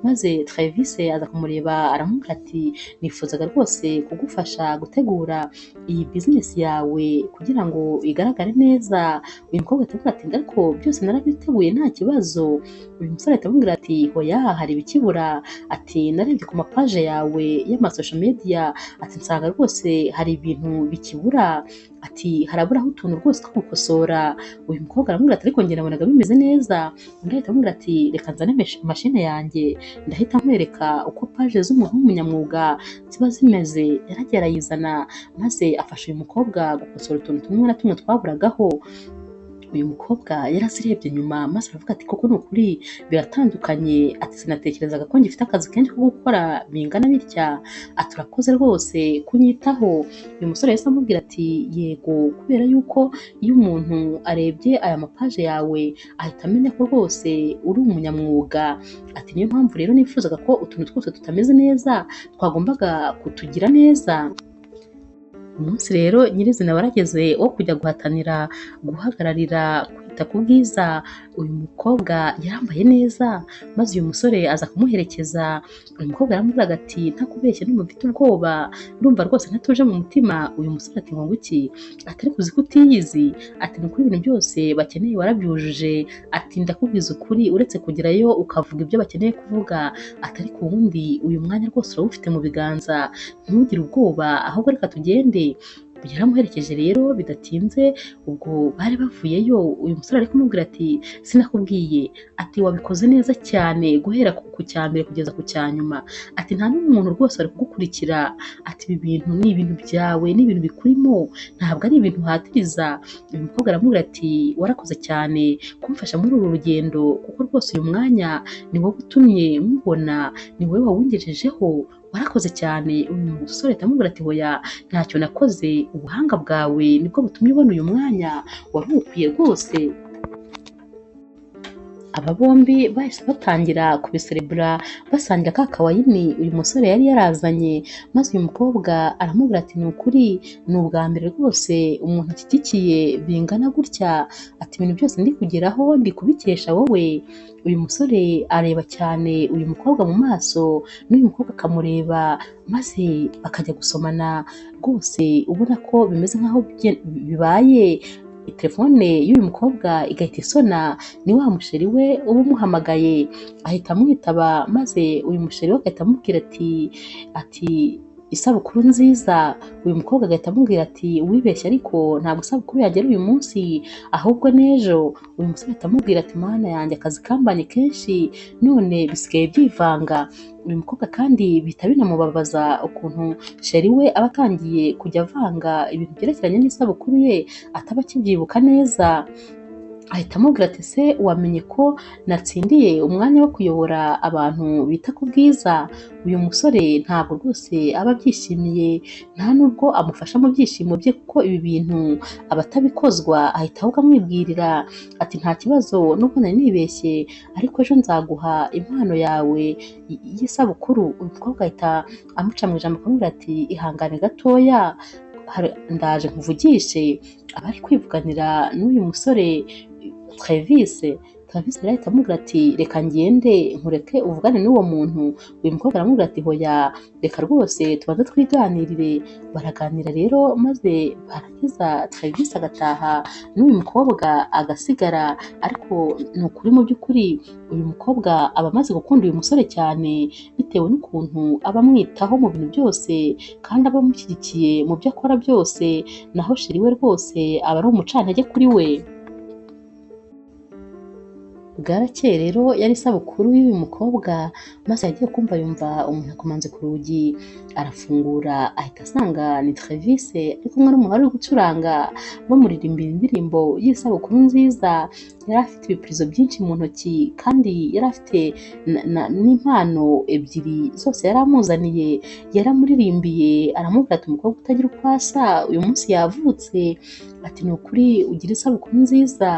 maze Travis aza kumureba aramubwira ati nifuzaga rwose kugufasha gutegura iyi bizinesi yawe kugira ngo igaragare neza. Uyu mukobwa ahita ati ariko byose narabiteguye nta kibazo. Uyu musore ahita amubwira ati hoya hari ibikibura, ati narebye ku mapaje yawe y'amasosho media, ati nsanga rwose hari ibintu bikibura, ati haraburaho utuntu rwose two gukosora. Uyu mukobwa aramubwira ati ariko njye nabonaga bimeze neza. Undi ahita amubwira ati reka nzane mashine yanjye ndahita nkwereka uko paje z'umuntu w'umunyamwuga ziba zimeze. Yaragiye arayizana maze afasha uyu mukobwa gukosora utuntu tumwe na tumwe twaburagaho. Uyu mukobwa yarazirebye nyuma maze aravuga ati koko ni ukuri biratandukanye, ati sinatekerezaga ko ngifite akazi kenshi ko gukora bingana bitya, ati urakoze rwose kunyitaho. Uyu musore yahise amubwira ati yego, kubera yuko iyo umuntu arebye aya mapaje yawe ahita amenya ko rwose uri umunyamwuga, ati niyo mpamvu rero nifuzaga ko utuntu twose tutameze neza twagombaga kutugira neza. Umunsi rero nyirizina warageze wo kujya guhatanira guhagararira kwita ku bwiza. Uyu mukobwa yarambaye neza maze uyu musore aza kumuherekeza. Uyu mukobwa yaramubwiraga ati ntakubeshye ndumva mfite ubwoba, ndumva rwose ntatuje mu mutima. Uyu musore ati ngo iki? Ati ariko uzi ko utiyizi, ati ni ukuri ibintu byose bakeneye warabyujuje, ati ndakubwiza ukuri uretse kugerayo ukavuga ibyo bakeneye kuvuga, ati ariko ubundi uyu mwanya rwose urawufite mu biganza, ntugire ubwoba ahubwo reka tugende. Yaramuherekeje rero bidatinze ubwo bari bavuyeyo, uyu musore ari kumubwira ati sinakubwiye, ati wabikoze neza cyane guhera ku cya mbere kugeza ku cya nyuma, ati nta n'umuntu rwose wari kugukurikira, ati ibi bintu ni ibintu byawe, ni ibintu bikurimo, ntabwo ari ibintu uhatiriza. Uyu mukobwa aramubwira ati warakoze cyane kumfasha muri uru rugendo, kuko rwose uyu mwanya ni wowe utumye nkubona, ni wowe wawungejejeho, warakoze cyane. Uyu musore aramubwira ati hoya ntacyo nakoze, ubuhanga bwawe nibwo butumye ubona uyu mwanya, wari uwukwiye rwose. Aba bombi bahise batangira kubiserebura basangira ka kawayini uyu musore yari yarazanye, maze uyu mukobwa aramubwira ati ni ukuri ni ubwa mbere rwose umuntu ashyigikiye bingana gutya, ati ibintu byose ndi kugeraho ndi kubikesha wowe. Uyu musore areba cyane uyu mukobwa mu maso n'uyu mukobwa akamureba, maze bakajya gusomana rwose ubona ko bimeze nk'aho bibaye. Telefone y'uyu mukobwa igahita isona, ni wa musheri we uba umuhamagaye, ahita amwitaba maze uyu musheri we agahita amubwira ati isabukuru nziza. Uyu mukobwa agahita amubwira ati wibeshye ariko ntabwo isabukuru yagera uyu munsi ahubwo n'ejo. Uyu musore ahita amubwira ati mana yanjye akazi kambanye kenshi none bisigaye byivanga. Uyu mukobwa kandi bihita binamubabaza ukuntu sheri we aba atangiye kujya avanga ibintu byerekeranye n'isabukuru ye ataba akibyibuka neza. Ahita amubwira ati se wamenye ko natsindiye umwanya wo kuyobora abantu bita ku bwiza? Uyu musore ntabwo rwose aba abyishimiye, nta nubwo amufasha mu byishimo bye kuko ibi bintu aba atabikozwa. Ahita ahubwo amwibwirira ati nta kibazo nubwo nari nibeshye ariko ejo nzaguha impano yawe y'isabukuru. Uyu mukobwa ahita amuca mu ijambo akamubwira ati ihangane gatoya ndaje nkuvugishe. Aba ari kwivuganira n'uyu musore Travis. Travis rero ahita amubwira ati reka ngende nkureke uvugane n'uwo muntu. Uyu mukobwa aramubwira ati hoya reka rwose tubanze twiganirire. Baraganira rero maze barangiza Travis agataha n'uyu mukobwa agasigara. Ariko ni ukuri mu by'ukuri uyu mukobwa aba amaze gukunda uyu musore cyane bitewe n'ukuntu aba amwitaho mu bintu byose kandi aba amushyigikiye mu byo akora byose, naho sheri we rwose aba ari umucantege kuri we. Bwarakeye rero yari isabukuru y'uyu mukobwa, maze yagiye kumva yumva umuntu akomanze ku rugi, arafungura ahita asanga ni Travis ari kumwe n'umuntu wari uri gucuranga bamuririmbira indirimbo y'isabukuru nziza. Yari afite ibipurizo byinshi mu ntoki kandi yari afite n'impano ebyiri zose yari amuzaniye. Yaramuririmbiye aramubwira ati umukobwa utagira uko asa uyu munsi yavutse, ati ni ukuri ugira isabukuru nziza.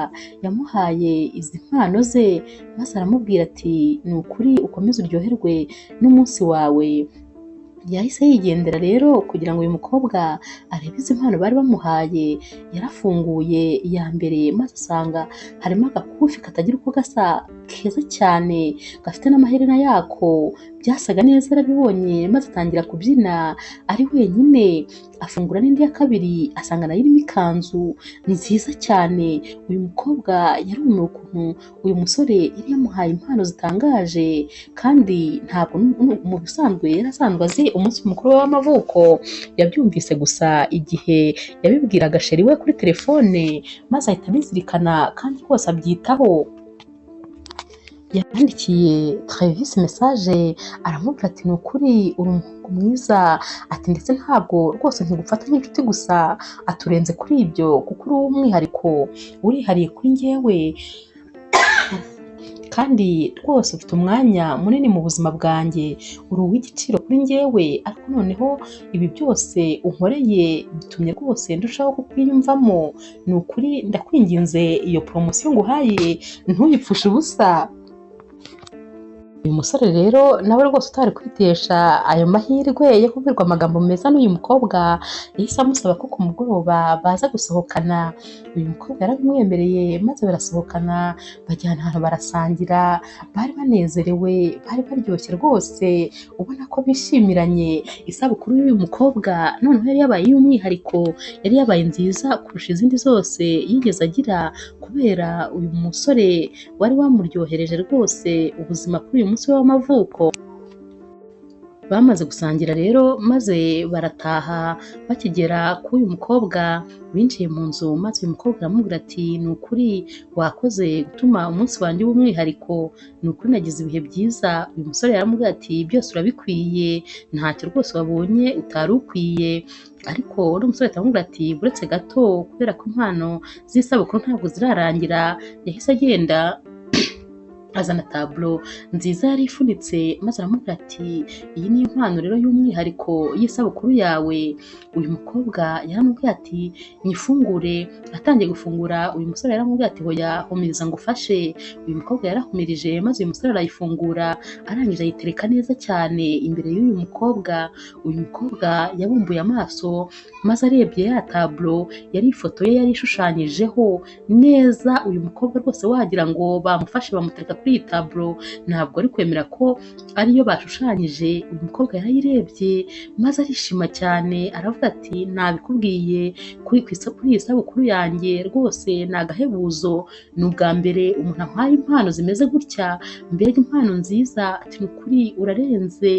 Yamuhaye izi mpano ze maze aramubwira ati ni ukuri ukomeze uryoherwe n'umunsi wawe. Yahise yigendera rero kugira ngo uyu mukobwa arebe izi mpano bari bamuhaye. Yarafunguye iya mbere maze asanga harimo agakufi katagira uko gasa, keza cyane, gafite n'amaherena yako, byasaga neza arabibonye maze atangira kubyina ari wenyine. Afungura n'indi ya kabiri asanga nayo irimo ikanzu nziza cyane. Uyu mukobwa yarumiwe ukuntu uyu musore yari yamuhaye impano zitangaje, kandi ntabwo mu bisanzwe yari asanzwe azi umunsi mukuru we w'amavuko. Yabyumvise gusa igihe yabibwiraga sheri we kuri telefone, maze ahita abizirikana kandi rwose abyitaho. Yandikiye Travis message aramubwira ati ni ukuri uri umuhungu mwiza, ati ndetse ntabwo rwose ntigufata nk'inshuti gusa, aturenze kuri ibyo kuko uri uw'umwihariko, urihariye kuri njyewe, kandi rwose ufite umwanya munini mu buzima bwanjye, uri uw'igiciro kuri njyewe, ariko noneho ibi byose unkoreye bitumye rwose ndushaho kukwiyumvamo, ni ukuri ndakwinginze iyo poromosiyo nguhaye ntuyipfushe ubusa. Uyu musore rero nawe rwose utari kwitesha ayo mahirwe yo kubwirwa amagambo meza n'uyu mukobwa, yahise amusaba ko ku mugoroba baza gusohokana. Uyu mukobwa yarabimwemereye maze barasohokana, bajyana ahantu barasangira, bari banezerewe, bari baryoshye rwose, ubona ko bishimiranye. Isabukuru y'uyu mukobwa noneho yari yabaye iy'umwihariko, yari yabaye nziza kurusha izindi zose yigeze agira, kubera uyu musore wari wamuryohereje rwose ubuzima kuri uyu munsi we w'amavuko. Bamaze gusangira rero maze barataha. Bakigera kuri uyu mukobwa binjiye mu nzu, maze uyu mukobwa aramubwira ati ni ukuri wakoze gutuma umunsi wanjye uba umwihariko, ni ukuri nagize ibihe byiza. Uyu musore yaramubwira ati byose urabikwiye, ntacyo rwose wabonye utari ukwiye. Ariko uno musore ahita amubwira ati buretse gato, kubera ko impano z'isabukuru ntabwo zirarangira. Yahise agenda azana taburo nziza yari ifunitse, maze aramubwira ati iyi ni impano rero y'umwihariko y'isabukuru yawe. Uyu mukobwa yaramubwiye ati nyifungure. Atangiye gufungura uyu musore yaramubwiye ati hoya humiriza ngufashe. Uyu mukobwa yarahumirije maze uyu musore arayifungura, arangije ayitereka neza cyane imbere y'uyu mukobwa. Uyu mukobwa yabumbuye amaso maze arebye ya taburo yari ifoto ye yari ishushanyijeho neza. Uyu mukobwa rwose wagira ngo bamufashe bamutereka kuri iyi taburo, ntabwo ari kwemera ko ariyo bashushanyije. Uyu mukobwa yarayirebye maze arishima cyane, aravuga ati nabikubwiye kuri iyi sabukuru yanjye rwose ni agahebuzo, ni ubwa mbere umuntu ampaye impano zimeze gutya, mbega impano nziza, ati ni ukuri urarenze,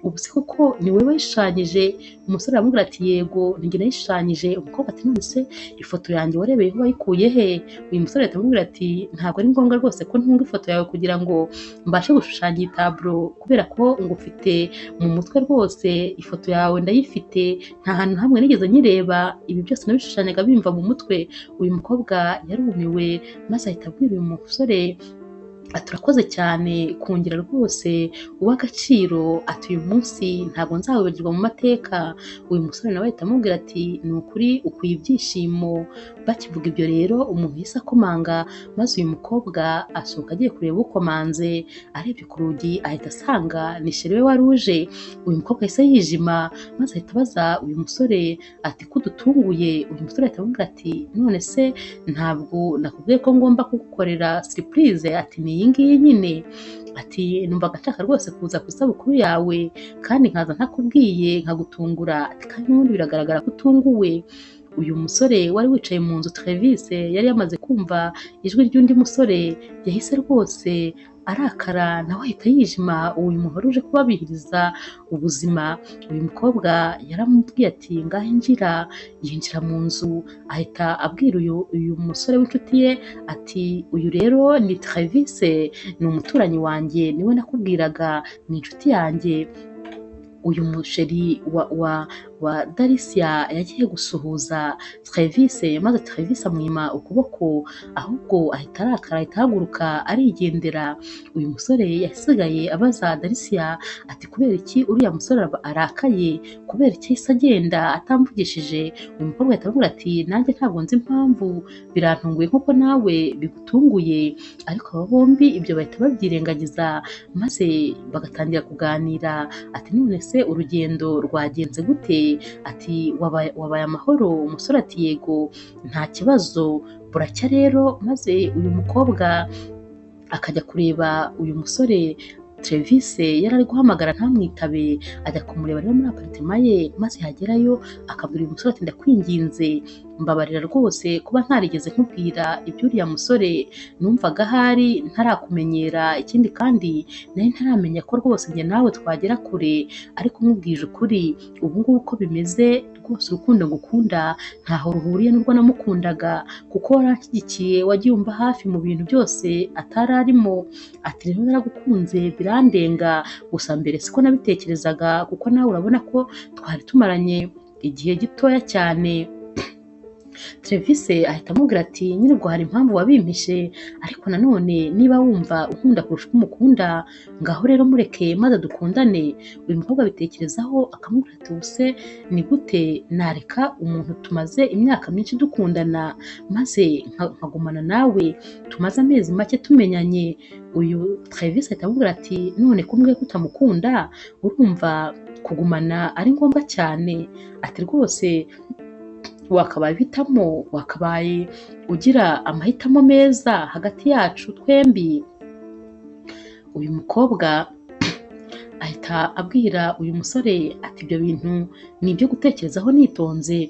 ubu se koko ni wowe wayishushanyije? Umusore aramubwira ati yego ni njye nayishushanyije. Umukobwa ati none se ifoto yanjye warebeyeho wayikuye he? Uyu musore ahita amubwira ati ntabwo ari ngombwa rwose ko ntunga ifoto yawe kugira ngo mbashe gushushanya iyi taburo, kubera ko ngufite mu mutwe rwose, ifoto yawe ndayifite, nta hantu hamwe nigeze nyireba, ibi byose nabishushanyaga bimva mu mutwe. Uyu mukobwa yarumiwe maze ahita abwira uyu musore ati urakoze cyane kongera rwose uw'agaciro, ati uyu munsi ntabwo nzawibagirwa mu mateka. Uyu musore nawe ahita amubwira ati ni ukuri ukwiye ibyishimo. Bakivuga ibyo rero umuntu yahise akomanga, maze uyu mukobwa asohoka agiye kureba ukomanze. Arebye ku rugi ahita asanga ni sheri we wari uje. Uyu mukobwa yahise yijima maze ahita abaza uyu musore ati ko udutunguye? Uyu musore ahita amubwira ati none se ntabwo nakubwiye ko ngomba kugukorera siripurize? Ati ni iyi ngiyi nyine. Ati numvaga nshaka rwose kuza ku isabukuru yawe kandi nkaza ntakubwiye nkagutungura, ati kandi n'ubundi biragaragara ko utunguwe. Uyu musore wari wicaye mu nzu Travis yari yamaze kumva ijwi ry'undi musore, yahise rwose arakara nawe ahita yijima. Uyu muntu wari uje kubabihiriza ubuzima, uyu mukobwa yaramubwiye ati ngaho injira. Yinjira mu nzu ahita abwira uyu musore w'inshuti ye ati uyu rero ni Travis, ni umuturanyi wanjye, niwe nakubwiraga, ni inshuti yanjye. Uyu musheri wa Darisia yagiye gusuhuza Travis maze Travis amwima ukuboko, ahubwo ahita arakara ahita ahaguruka arigendera. Uyu musore yasigaye abaza Darisia ati kubera iki uriya musore arakaye, kubera iki yahise agenda atamvugishije? Uyu mukobwa ahita amubwira ati nanjye ntabwo nzi impamvu, birantunguye nk'uko nawe bigutunguye. Ariko aba bombi ibyo bahita babyirengagiza maze bagatangira kuganira, ati none se urugendo rwagenze gute? Ati wabaye amahoro? Umusore ati yego nta kibazo. Buracya rero maze uyu mukobwa akajya kureba uyu musore Travis yari ari guhamagara ntamwitabe, ajya kumureba rero muri aparitema ye, maze yagerayo akabwira uyu musore ati ndakwinginze mbabarira rwose kuba ntarigeze nkubwira iby'uriya musore, numvaga ahari ntarakumenyera, ikindi kandi nari ntaramenya ko rwose njye nawe twagera kure, ariko nkubwije ukuri ubu ngubu uko bimeze rwose urukundo ngukunda ntaho ruhuriye n'urwo namukundaga, kuko waranshyigikiye, wagiye umba hafi mu bintu byose atari arimo, ati rero naragukunze birandenga, gusa mbere siko nabitekerezaga kuko nawe urabona ko twari tumaranye igihe gitoya cyane. Travis ahita amubwira ati nyine ubwo hari impamvu wabimpishe, ariko nanone niba wumva unkunda kurusha uko umukunda ngaho rero mureke maze dukundane. Uyu mukobwa abitekerezaho akamubwira ati ubuse ni gute nareka umuntu tumaze imyaka myinshi dukundana maze nkagumana nawe tumaze amezi make tumenyanye? Uyu Travis ahita amubwira ati none ko umbwiye ko utamukunda urumva kugumana ari ngombwa cyane, ati rwose wakabaye uhitamo, wakabaye ugira amahitamo meza hagati yacu twembi. Uyu mukobwa ahita abwira uyu musore ati ibyo bintu ni ibyo gutekerezaho nitonze.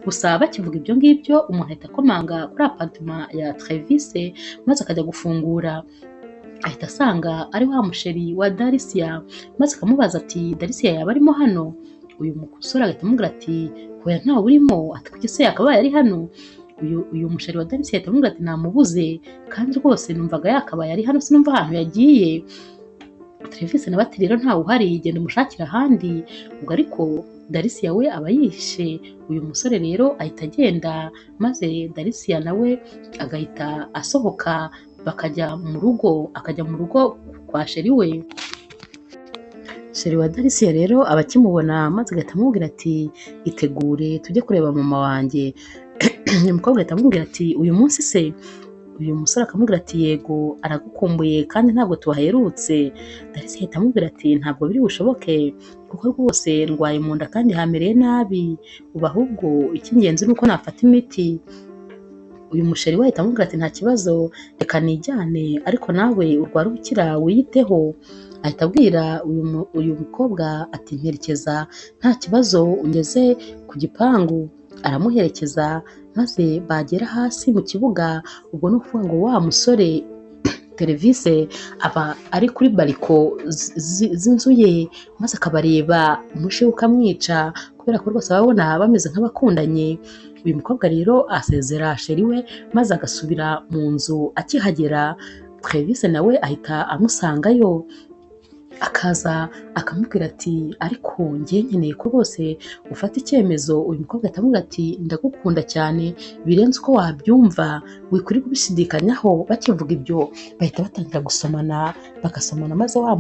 Gusa bakivuga ibyo ngibyo umuntu ahita akomanga kuri aparitema ya Travis maze akajya gufungura, ahita asanga ari wa musheri wa Darisia, maze akamubaza ati Darisia yaba arimo hano? Uyu musore agahita amubwira ati hoya ntawe urimo, ati kuki se yakabaye ari hano? Uyu musheri wa Darisia ahita amubwira ati namubuze kandi rwose numvaga yakabaye ari hano, sinumva ahantu yagiye. Travis nawe ati rero ntawe uhari, genda umushakire ahandi. Ubwo ariko Darisia we aba yihishe. Uyu musore rero ahita agenda maze Darisia nawe agahita asohoka bakajya mu rugo, akajya mu rugo kwa sheri we. Sheri wa Darisia rero aba akimubona maze agahita amubwira ati itegure tujye kureba mama wanjye. Uyu mukobwa ahita amubwira ati uyu munsi se? Uyu musore akamubwira ati yego aragukumbuye kandi ntabwo tuhaherutse. Darisia ahita amubwira ati ntabwo biri bushoboke kuko rwose ndwaye mu nda kandi hamereye nabi, ubu ahubwo icy'ingenzi ni uko nafata imiti. Uyu musheri we ahita amubwira ati nta kibazo reka nijyane, ariko nawe urwara ubukira wiyiteho. Ahita abwira uyu mukobwa ati mperekeza nta kibazo ungeze ku gipangu. Aramuherekeza maze bagera hasi mu kibuga, ubwo ni ukuvuga ngo wa musore Travis aba ari kuri bariko z'inzu ye, maze akabareba umushiha ukamwica kubera ko rwose ababona bameze nk'abakundanye. Uyu mukobwa rero asezera sheri we maze agasubira mu nzu. Akihagera Travis nawe ahita amusangayo, akaza akamubwira ati ariko njye nkeneye ko rwose ufata icyemezo. Uyu mukobwa ahita amubwira ati ndagukunda cyane birenze uko wabyumva, wikwiriye kubishidikanyaho. Bakivuga ibyo bahita batangira gusomana, bagasomana maze wa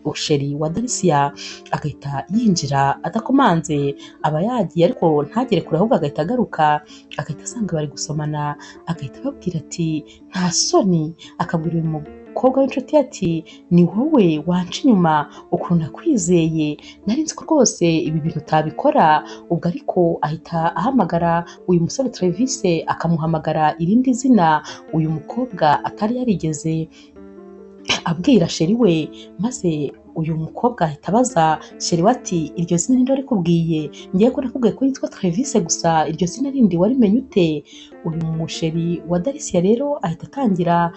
musheri wa Darisia agahita yinjira adakomanze, aba yagiye ariko ntagere kure ahubwo agahita agaruka, agahita asanga bari gusomana, agahita ababwira ati nta soni. Akabwira uyu mukobwa w'inshuti ye ati ni wowe wanca inyuma ukuntu nakwizeye, nari nzi ko rwose ibi bintu utabikora. Ubwo ariko ahita ahamagara uyu musore Travis, akamuhamagara irindi zina uyu mukobwa atari yarigeze abwira sheri we, maze uyu mukobwa ahita abaza sheri we ati iryo zina ninde warikubwiye? Ngiye ko nakubwiye ko yitwa Travis gusa, iryo zina rindi warimenye ute? Uyu musheri wa Darisia rero ahita atangira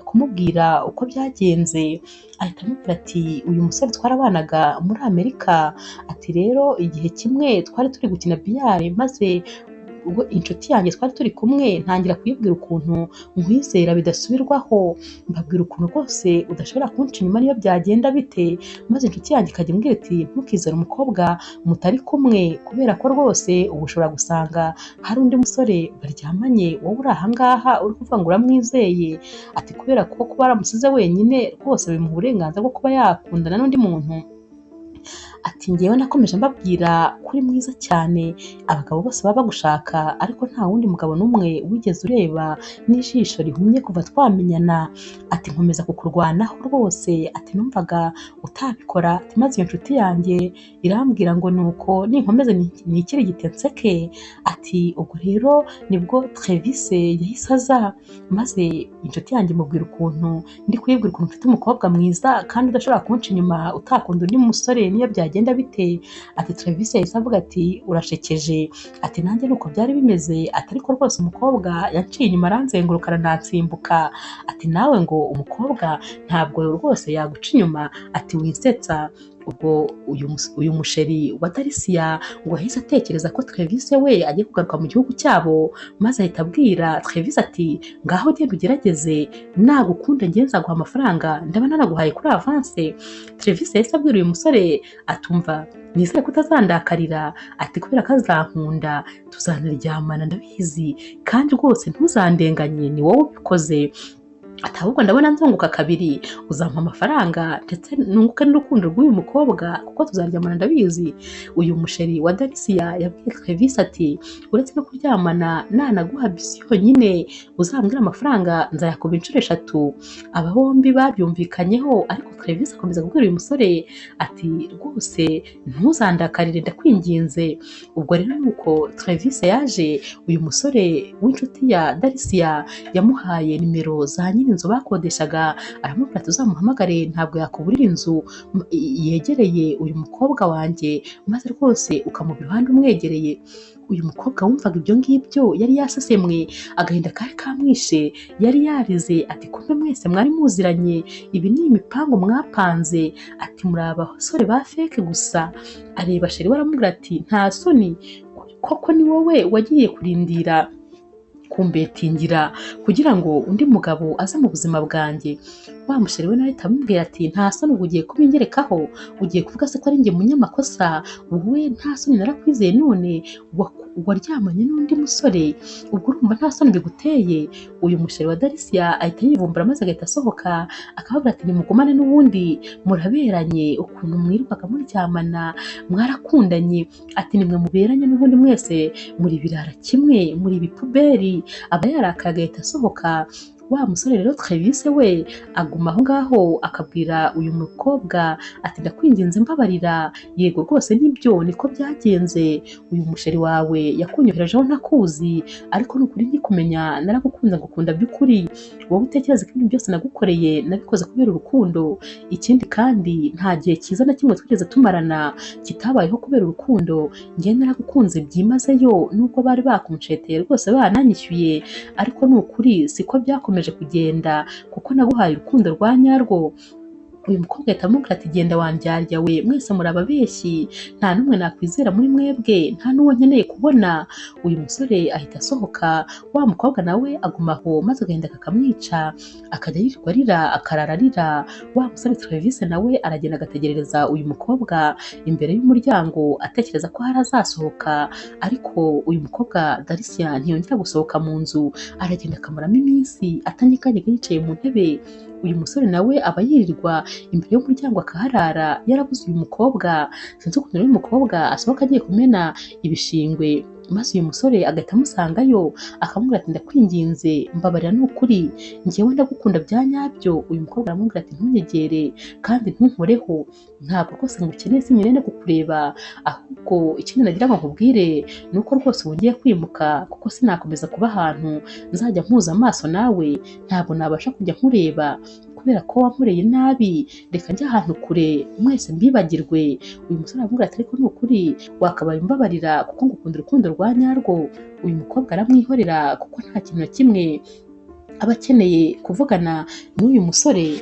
kumubwira uko byagenze. Ahita amubwira ati uyu musore twarabanaga muri Amerika, ati rero igihe kimwe twari turi gukina biyare maze Ubwo inshuti yanjye twari turi kumwe ntangira kuyibwira ukuntu nkwizera bidasubirwaho, mbabwira ukuntu rwose udashobora kunca inyuma niyo byagenda bite, maze inshuti yanjye ikajya imbwira iti ntukizere umukobwa mutari kumwe kubera ko rwose ubu ushobora gusanga hari undi musore baryamanye wowe uri aha ngaha uri kuvuga ngo uramwizeye, ati kubera ko kuba yaramusize wenyine rwose bimuha uburenganzira bwo kuba yakundana n'undi muntu. Ati njyewe nakomeje mbabwira ko uri mwiza cyane, abagabo bose baba bagushaka ariko nta wundi mugabo n'umwe wigeze ureba n'ijisho rihumye kuva twamenyana, ati nkomeza kukurwanaho rwose, ati numvaga utabikora, ati maze iyo nshuti yanjye irambwira ngo nuko ninkomeze nikirigite nseke, ati ubwo rero nibwo Travis yahise aza, maze inshuti yanjye imubwira ukuntu ndi kuyibwira ukuntu mfite umukobwa mwiza kandi udashobora kunca inyuma utakunda undi musore niyo byagenda bite, ati Travis yahise avuga ati urashekeje, ati nanjye nuko byari bimeze, ati ariko rwose umukobwa yanciye inyuma aranzenguruka aranatsimbuka, ati nawe ngo umukobwa ntabwo rwose yaguca inyuma, ati winsetsa. Ubwo uyu musheri wa Darisia ngo yahise atekereza ko Travis we agiye kugaruka mu gihugu cyabo, maze ahita abwira Travis ati ngaho genda ugerageze, nagukunda njye nzaguha amafaranga ndaba nanaguhaye kuri avance. Travis yahise abwira uyu musore atumva nizere ko utazandakarira, ati kubera ko azankunda tuzanaryamana ndabizi, kandi rwose ntuzandenganye ni wowe ubikoze, ati ahubwo ndabona nzunguka kabiri, uzampa amafaranga ndetse nunguke n'urukundo rw'uyu mukobwa kuko tuzaryamana ndabizi. Uyu musheri wa Darisia yabwiye Travis ati uretse no kuryamana nanaguha bisi yonyine uzambwira amafaranga nzayakuba inshuro 3. Aba bombi babyumvikanyeho, ariko Travis akomeza kubwira uyu musore ati rwose ntuzandakarire ndakwinginze. Ubwo rero nuko Travis yaje, uyu musore w'inshuti ya Darisia yamuhaye nimero za nyiri inzu bakodeshaga, aramubwira ati uzamuhamagare ntabwo yakuburira inzu yegereye uyu mukobwa wanjye, maze rwose ukamuba iruhande umwegereye. Uyu mukobwa wumvaga ibyo ngibyo yari yasesemwe, agahinda kari kamwishe, yari yarize ati kumbe mwese mwari muziranye, ibi ni imipango mwapanze, ati muri abasore ba feke gusa. Areba sheri we aramubwira ati nta soni koko ni wowe wagiye kurindira kumbetingira kugira ngo undi mugabo aze mu buzima bwanjye. Wa musheri we nawe amubwira ati nta soni ubu ugiye kubingerekaho, ugiye kuvuga se ko ari njye munyamakosa, wowe nta soni narakwizeye none waryamanye n'undi musore, ubwo urumva nta soni biguteye. Uyu musheri wa Darisia ahita yivumbura maze agahita asohoka akababwira ati nimugumane n'ubundi muraberanye, ukuntu mwirirwaga muryamana mwarakundanye, ati nimwe muberanye n'ubundi mwese muri birara kimwe muri ibipuberi. Aba yarakaye agahita asohoka. Wa musore rero Travis we aguma aho ngaho akabwira uyu mukobwa ati ndakwinginze mbabarira, yego rwose nibyo niko byagenze, uyu musheri wawe yakunyoherejeho ntakuzi, ariko nukuri nkikumenya naragukunze ngukunda by'ukuri, wowe utekereza ko ibintu byose nagukoreye nabikoze kubera urukundo, ikindi kandi nta gihe cyiza na kimwe twigeze tumarana kitabayeho kubera urukundo, njye naragukunze byimazeyo nubwo bari bakunsheteye rwose bananyishyuye, ariko nukuri siko byakomeje kugenda kuko naguhaye urukundo rwa nyarwo. Uyu mukobwa ahita amubwira ati genda wandyarya we, mwese muri ababeshyi, nta n'umwe nakwizera muri mwebwe, nta n'uwo nkeneye kubona. Uyu musore ahita asohoka, wa mukobwa nawe aguma aho maze agahinda kakamwica, akajya yirirwa arira akarara arira. Wa musore Travis nawe aragenda agategerereza uyu mukobwa imbere y'umuryango atekereza ko hari azasohoka, ariko uyu mukobwa Darisia ntiyongera gusohoka mu nzu, aragenda akamaramo iminsi atanyeganyega yicaye mu ntebe. Uyu musore nawe aba yirirwa imbere y'umuryango akaharara yarabuze uyu mukobwa, sinzi ukuntu uyu mukobwa asohoka agiye kumena ibishingwe, maze uyu musore agahita amusangayo akamubwira ati ndakwinginze mbabarira ni ukuri njyewe ndagukunda bya nyabyo. Uyu mukobwa aramubwira ati ntunyegere kandi ntunkoreho, ntabwo rwose ngukeneye sinkeneye no kukureba, ahubwo ikindi nagira ngo nkubwire ni uko rwose ubu ngiye kwimuka kuko sinakomeza kuba ahantu nzajya mpuza amaso nawe, ntabwo nabasha kujya nkureba kubera ko wankoreye nabi, reka njye ahantu kure mwese mbibagirwe. Uyu musore aramubwira ati ariko ni ukuri wakabaye umbabarira kuko ngukunda urukundo rwa nyarwo. Uyu mukobwa aramwihorera kuko nta kintu na kimwe aba akeneye kuvugana n'uyu musore.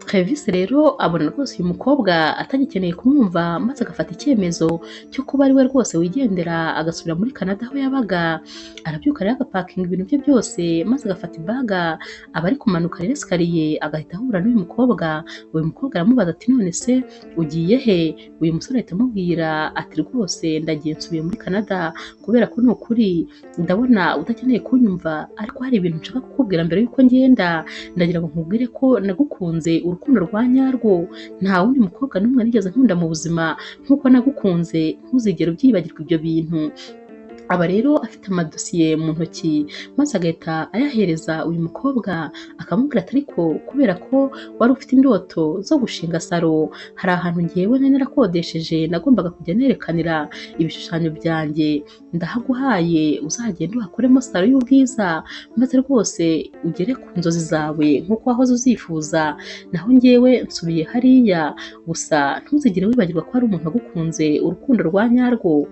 Travis rero abona rwose uyu mukobwa atagikeneye kumwumva, maze agafata icyemezo cyo kuba ari we rwose wigendera agasubira muri Canada aho yabaga. Arabyuka rero agapakinga ibintu bye byose, maze agafata ibaga, aba ari kumanuka rero esikariye agahita ahura n'uyu mukobwa. Uyu mukobwa aramubaza ati none se ugiye he? Uyu musore ahita amubwira ati rwose ndagiye nsubiye muri Canada kubera ko ni ukuri ndabona udakeneye kunyumva, ariko hari ibintu nshaka kukubwira mbere y'uko ngenda. Ndagira ngo nkubwire ko nagukunze urukundo rwa nyarwo, nta wundi mukobwa n'umwe nigeze nkunda mu buzima nk'uko nagukunze, ntuzigere ubyibagirwa ibyo bintu. Aba rero afite amadosiye mu ntoki, maze agahita ayahereza uyu mukobwa akamubwira ati ariko kubera ko wari ufite indoto zo gushinga salo, hari ahantu ngewe nari narakodesheje nagombaga kujya nerekanira ibishushanyo byanjye, ndahaguhaye uzagende uhakoremo salo y'ubwiza, maze rwose ugere ku nzozi zawe nk'uko wahoze uzifuza, naho ngewe nsubiye hariya, gusa ntuzigere wibagirwa ko hari umuntu wagukunze urukundo rwa nyarwo.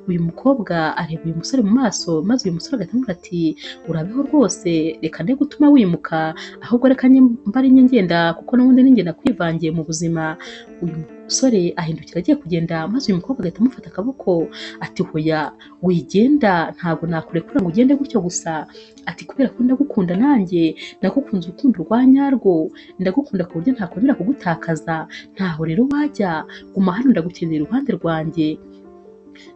Uyu mukobwa areba uyu musore mu maso, maze uyu musore agahita amubwira ati urabeho rwose, reka nde gutuma wimuka, ahubwo reka mba ari njye ngenda kuko n'ubundi ni njye nakwivangiye mu buzima. Uyu musore ahindukira agiye kugenda, maze uyu mukobwa agahita amufata akaboko ati hoya wigenda, ntabwo nakurekura ngo ugende gutyo gusa, ati kubera ko ndagukunda nanjye nagukunze urukundo rwa nyarwo, ndagukunda ku buryo ntakwemera kugutakaza, ntaho rero wajya, guma hano ndagukeneye iruhande rwanjye,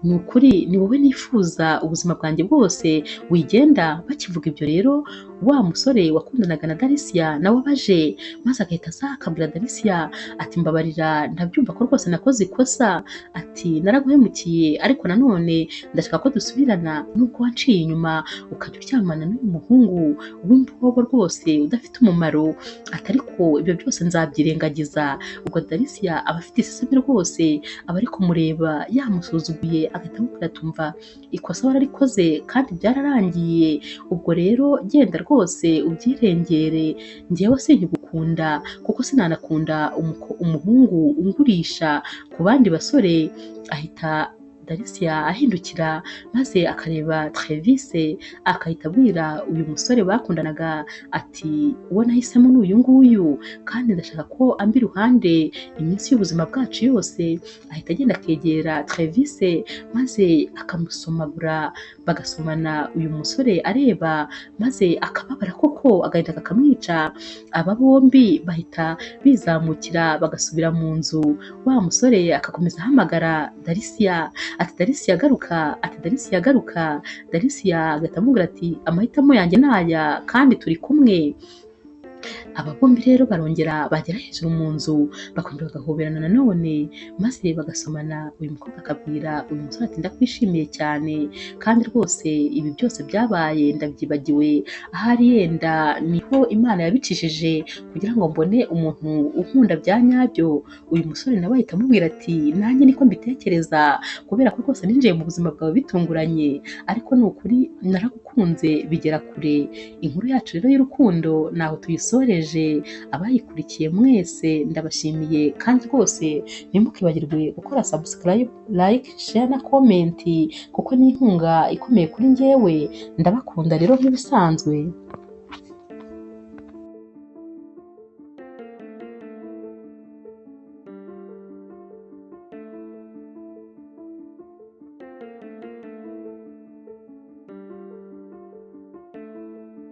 ni ukuri ni wowe nifuza ubuzima bwanjye bwose, wigenda. Bakivuga ibyo rero wa musore wakundanaga na Darisia nawe abaje, maze agahita aza akabwira Darisia ati mbabarira ndabyumva ko rwose nakoze ikosa, ati naraguhemukiye, ariko nanone ndashaka ko dusubirana, nubwo wanciye inyuma ukajya uryamana n'uyu muhungu w'imbobo rwose udafite umumaro, ati ariko ibyo byose nzabyirengagiza. Ubwo Darisia aba afite iseseme rwose, aba ari kumureba yamusuzuguye, agahita amubwira ati umva ikosa wararikoze kandi byararangiye, ubwo rero genda rwose ubyirengere, njyewe sinkigukunda kuko sinanakunda umuhungu ungurisha ku bandi basore. Ahita Darisia ahindukira maze akareba Travis, akahita abwira uyu musore bakundanaga ati uwo nahisemo ni uyu nguyu, kandi ndashaka ko amba iruhande iminsi y'ubuzima bwacu yose. Ahita agenda akegera Travis maze akamusomagura, bagasomana, uyu musore areba maze akababara koko, agahinda kakamwica. Aba bombi bahita bizamukira bagasubira mu nzu, wa musore agakomeza ahamagara Darisia ati Darisia garuka, ati Darisia garuka. Darisia agahita amubwira ati amahitamo yanjye ni aya kandi turi kumwe. Aba bombi rero barongera bagera hejuru mu nzu bakongera bagahoberana nanone, maze bagasomana. Uyu mukobwa akabwira uyu musore ati ndakwishimiye cyane kandi rwose ibi byose byabaye ndabyibagiwe, ahari yenda niho Imana yabicishije kugira ngo mbone umuntu unkunda bya nyabyo. Uyu musore nawe ahita amubwira ati nanjye niko mbitekereza kubera ko rwose ninjiye mu buzima bwawe bitunguranye, ariko ni ukuri naragukunze bigera kure. Inkuru yacu rero y'urukundo naho tuyisoreje. Abayikurikiye mwese ndabashimiye, kandi rwose ntimukibagirwe gukora subscribe, like, share na comment, kuko ni inkunga ikomeye kuri njyewe. Ndabakunda rero nk'ibisanzwe.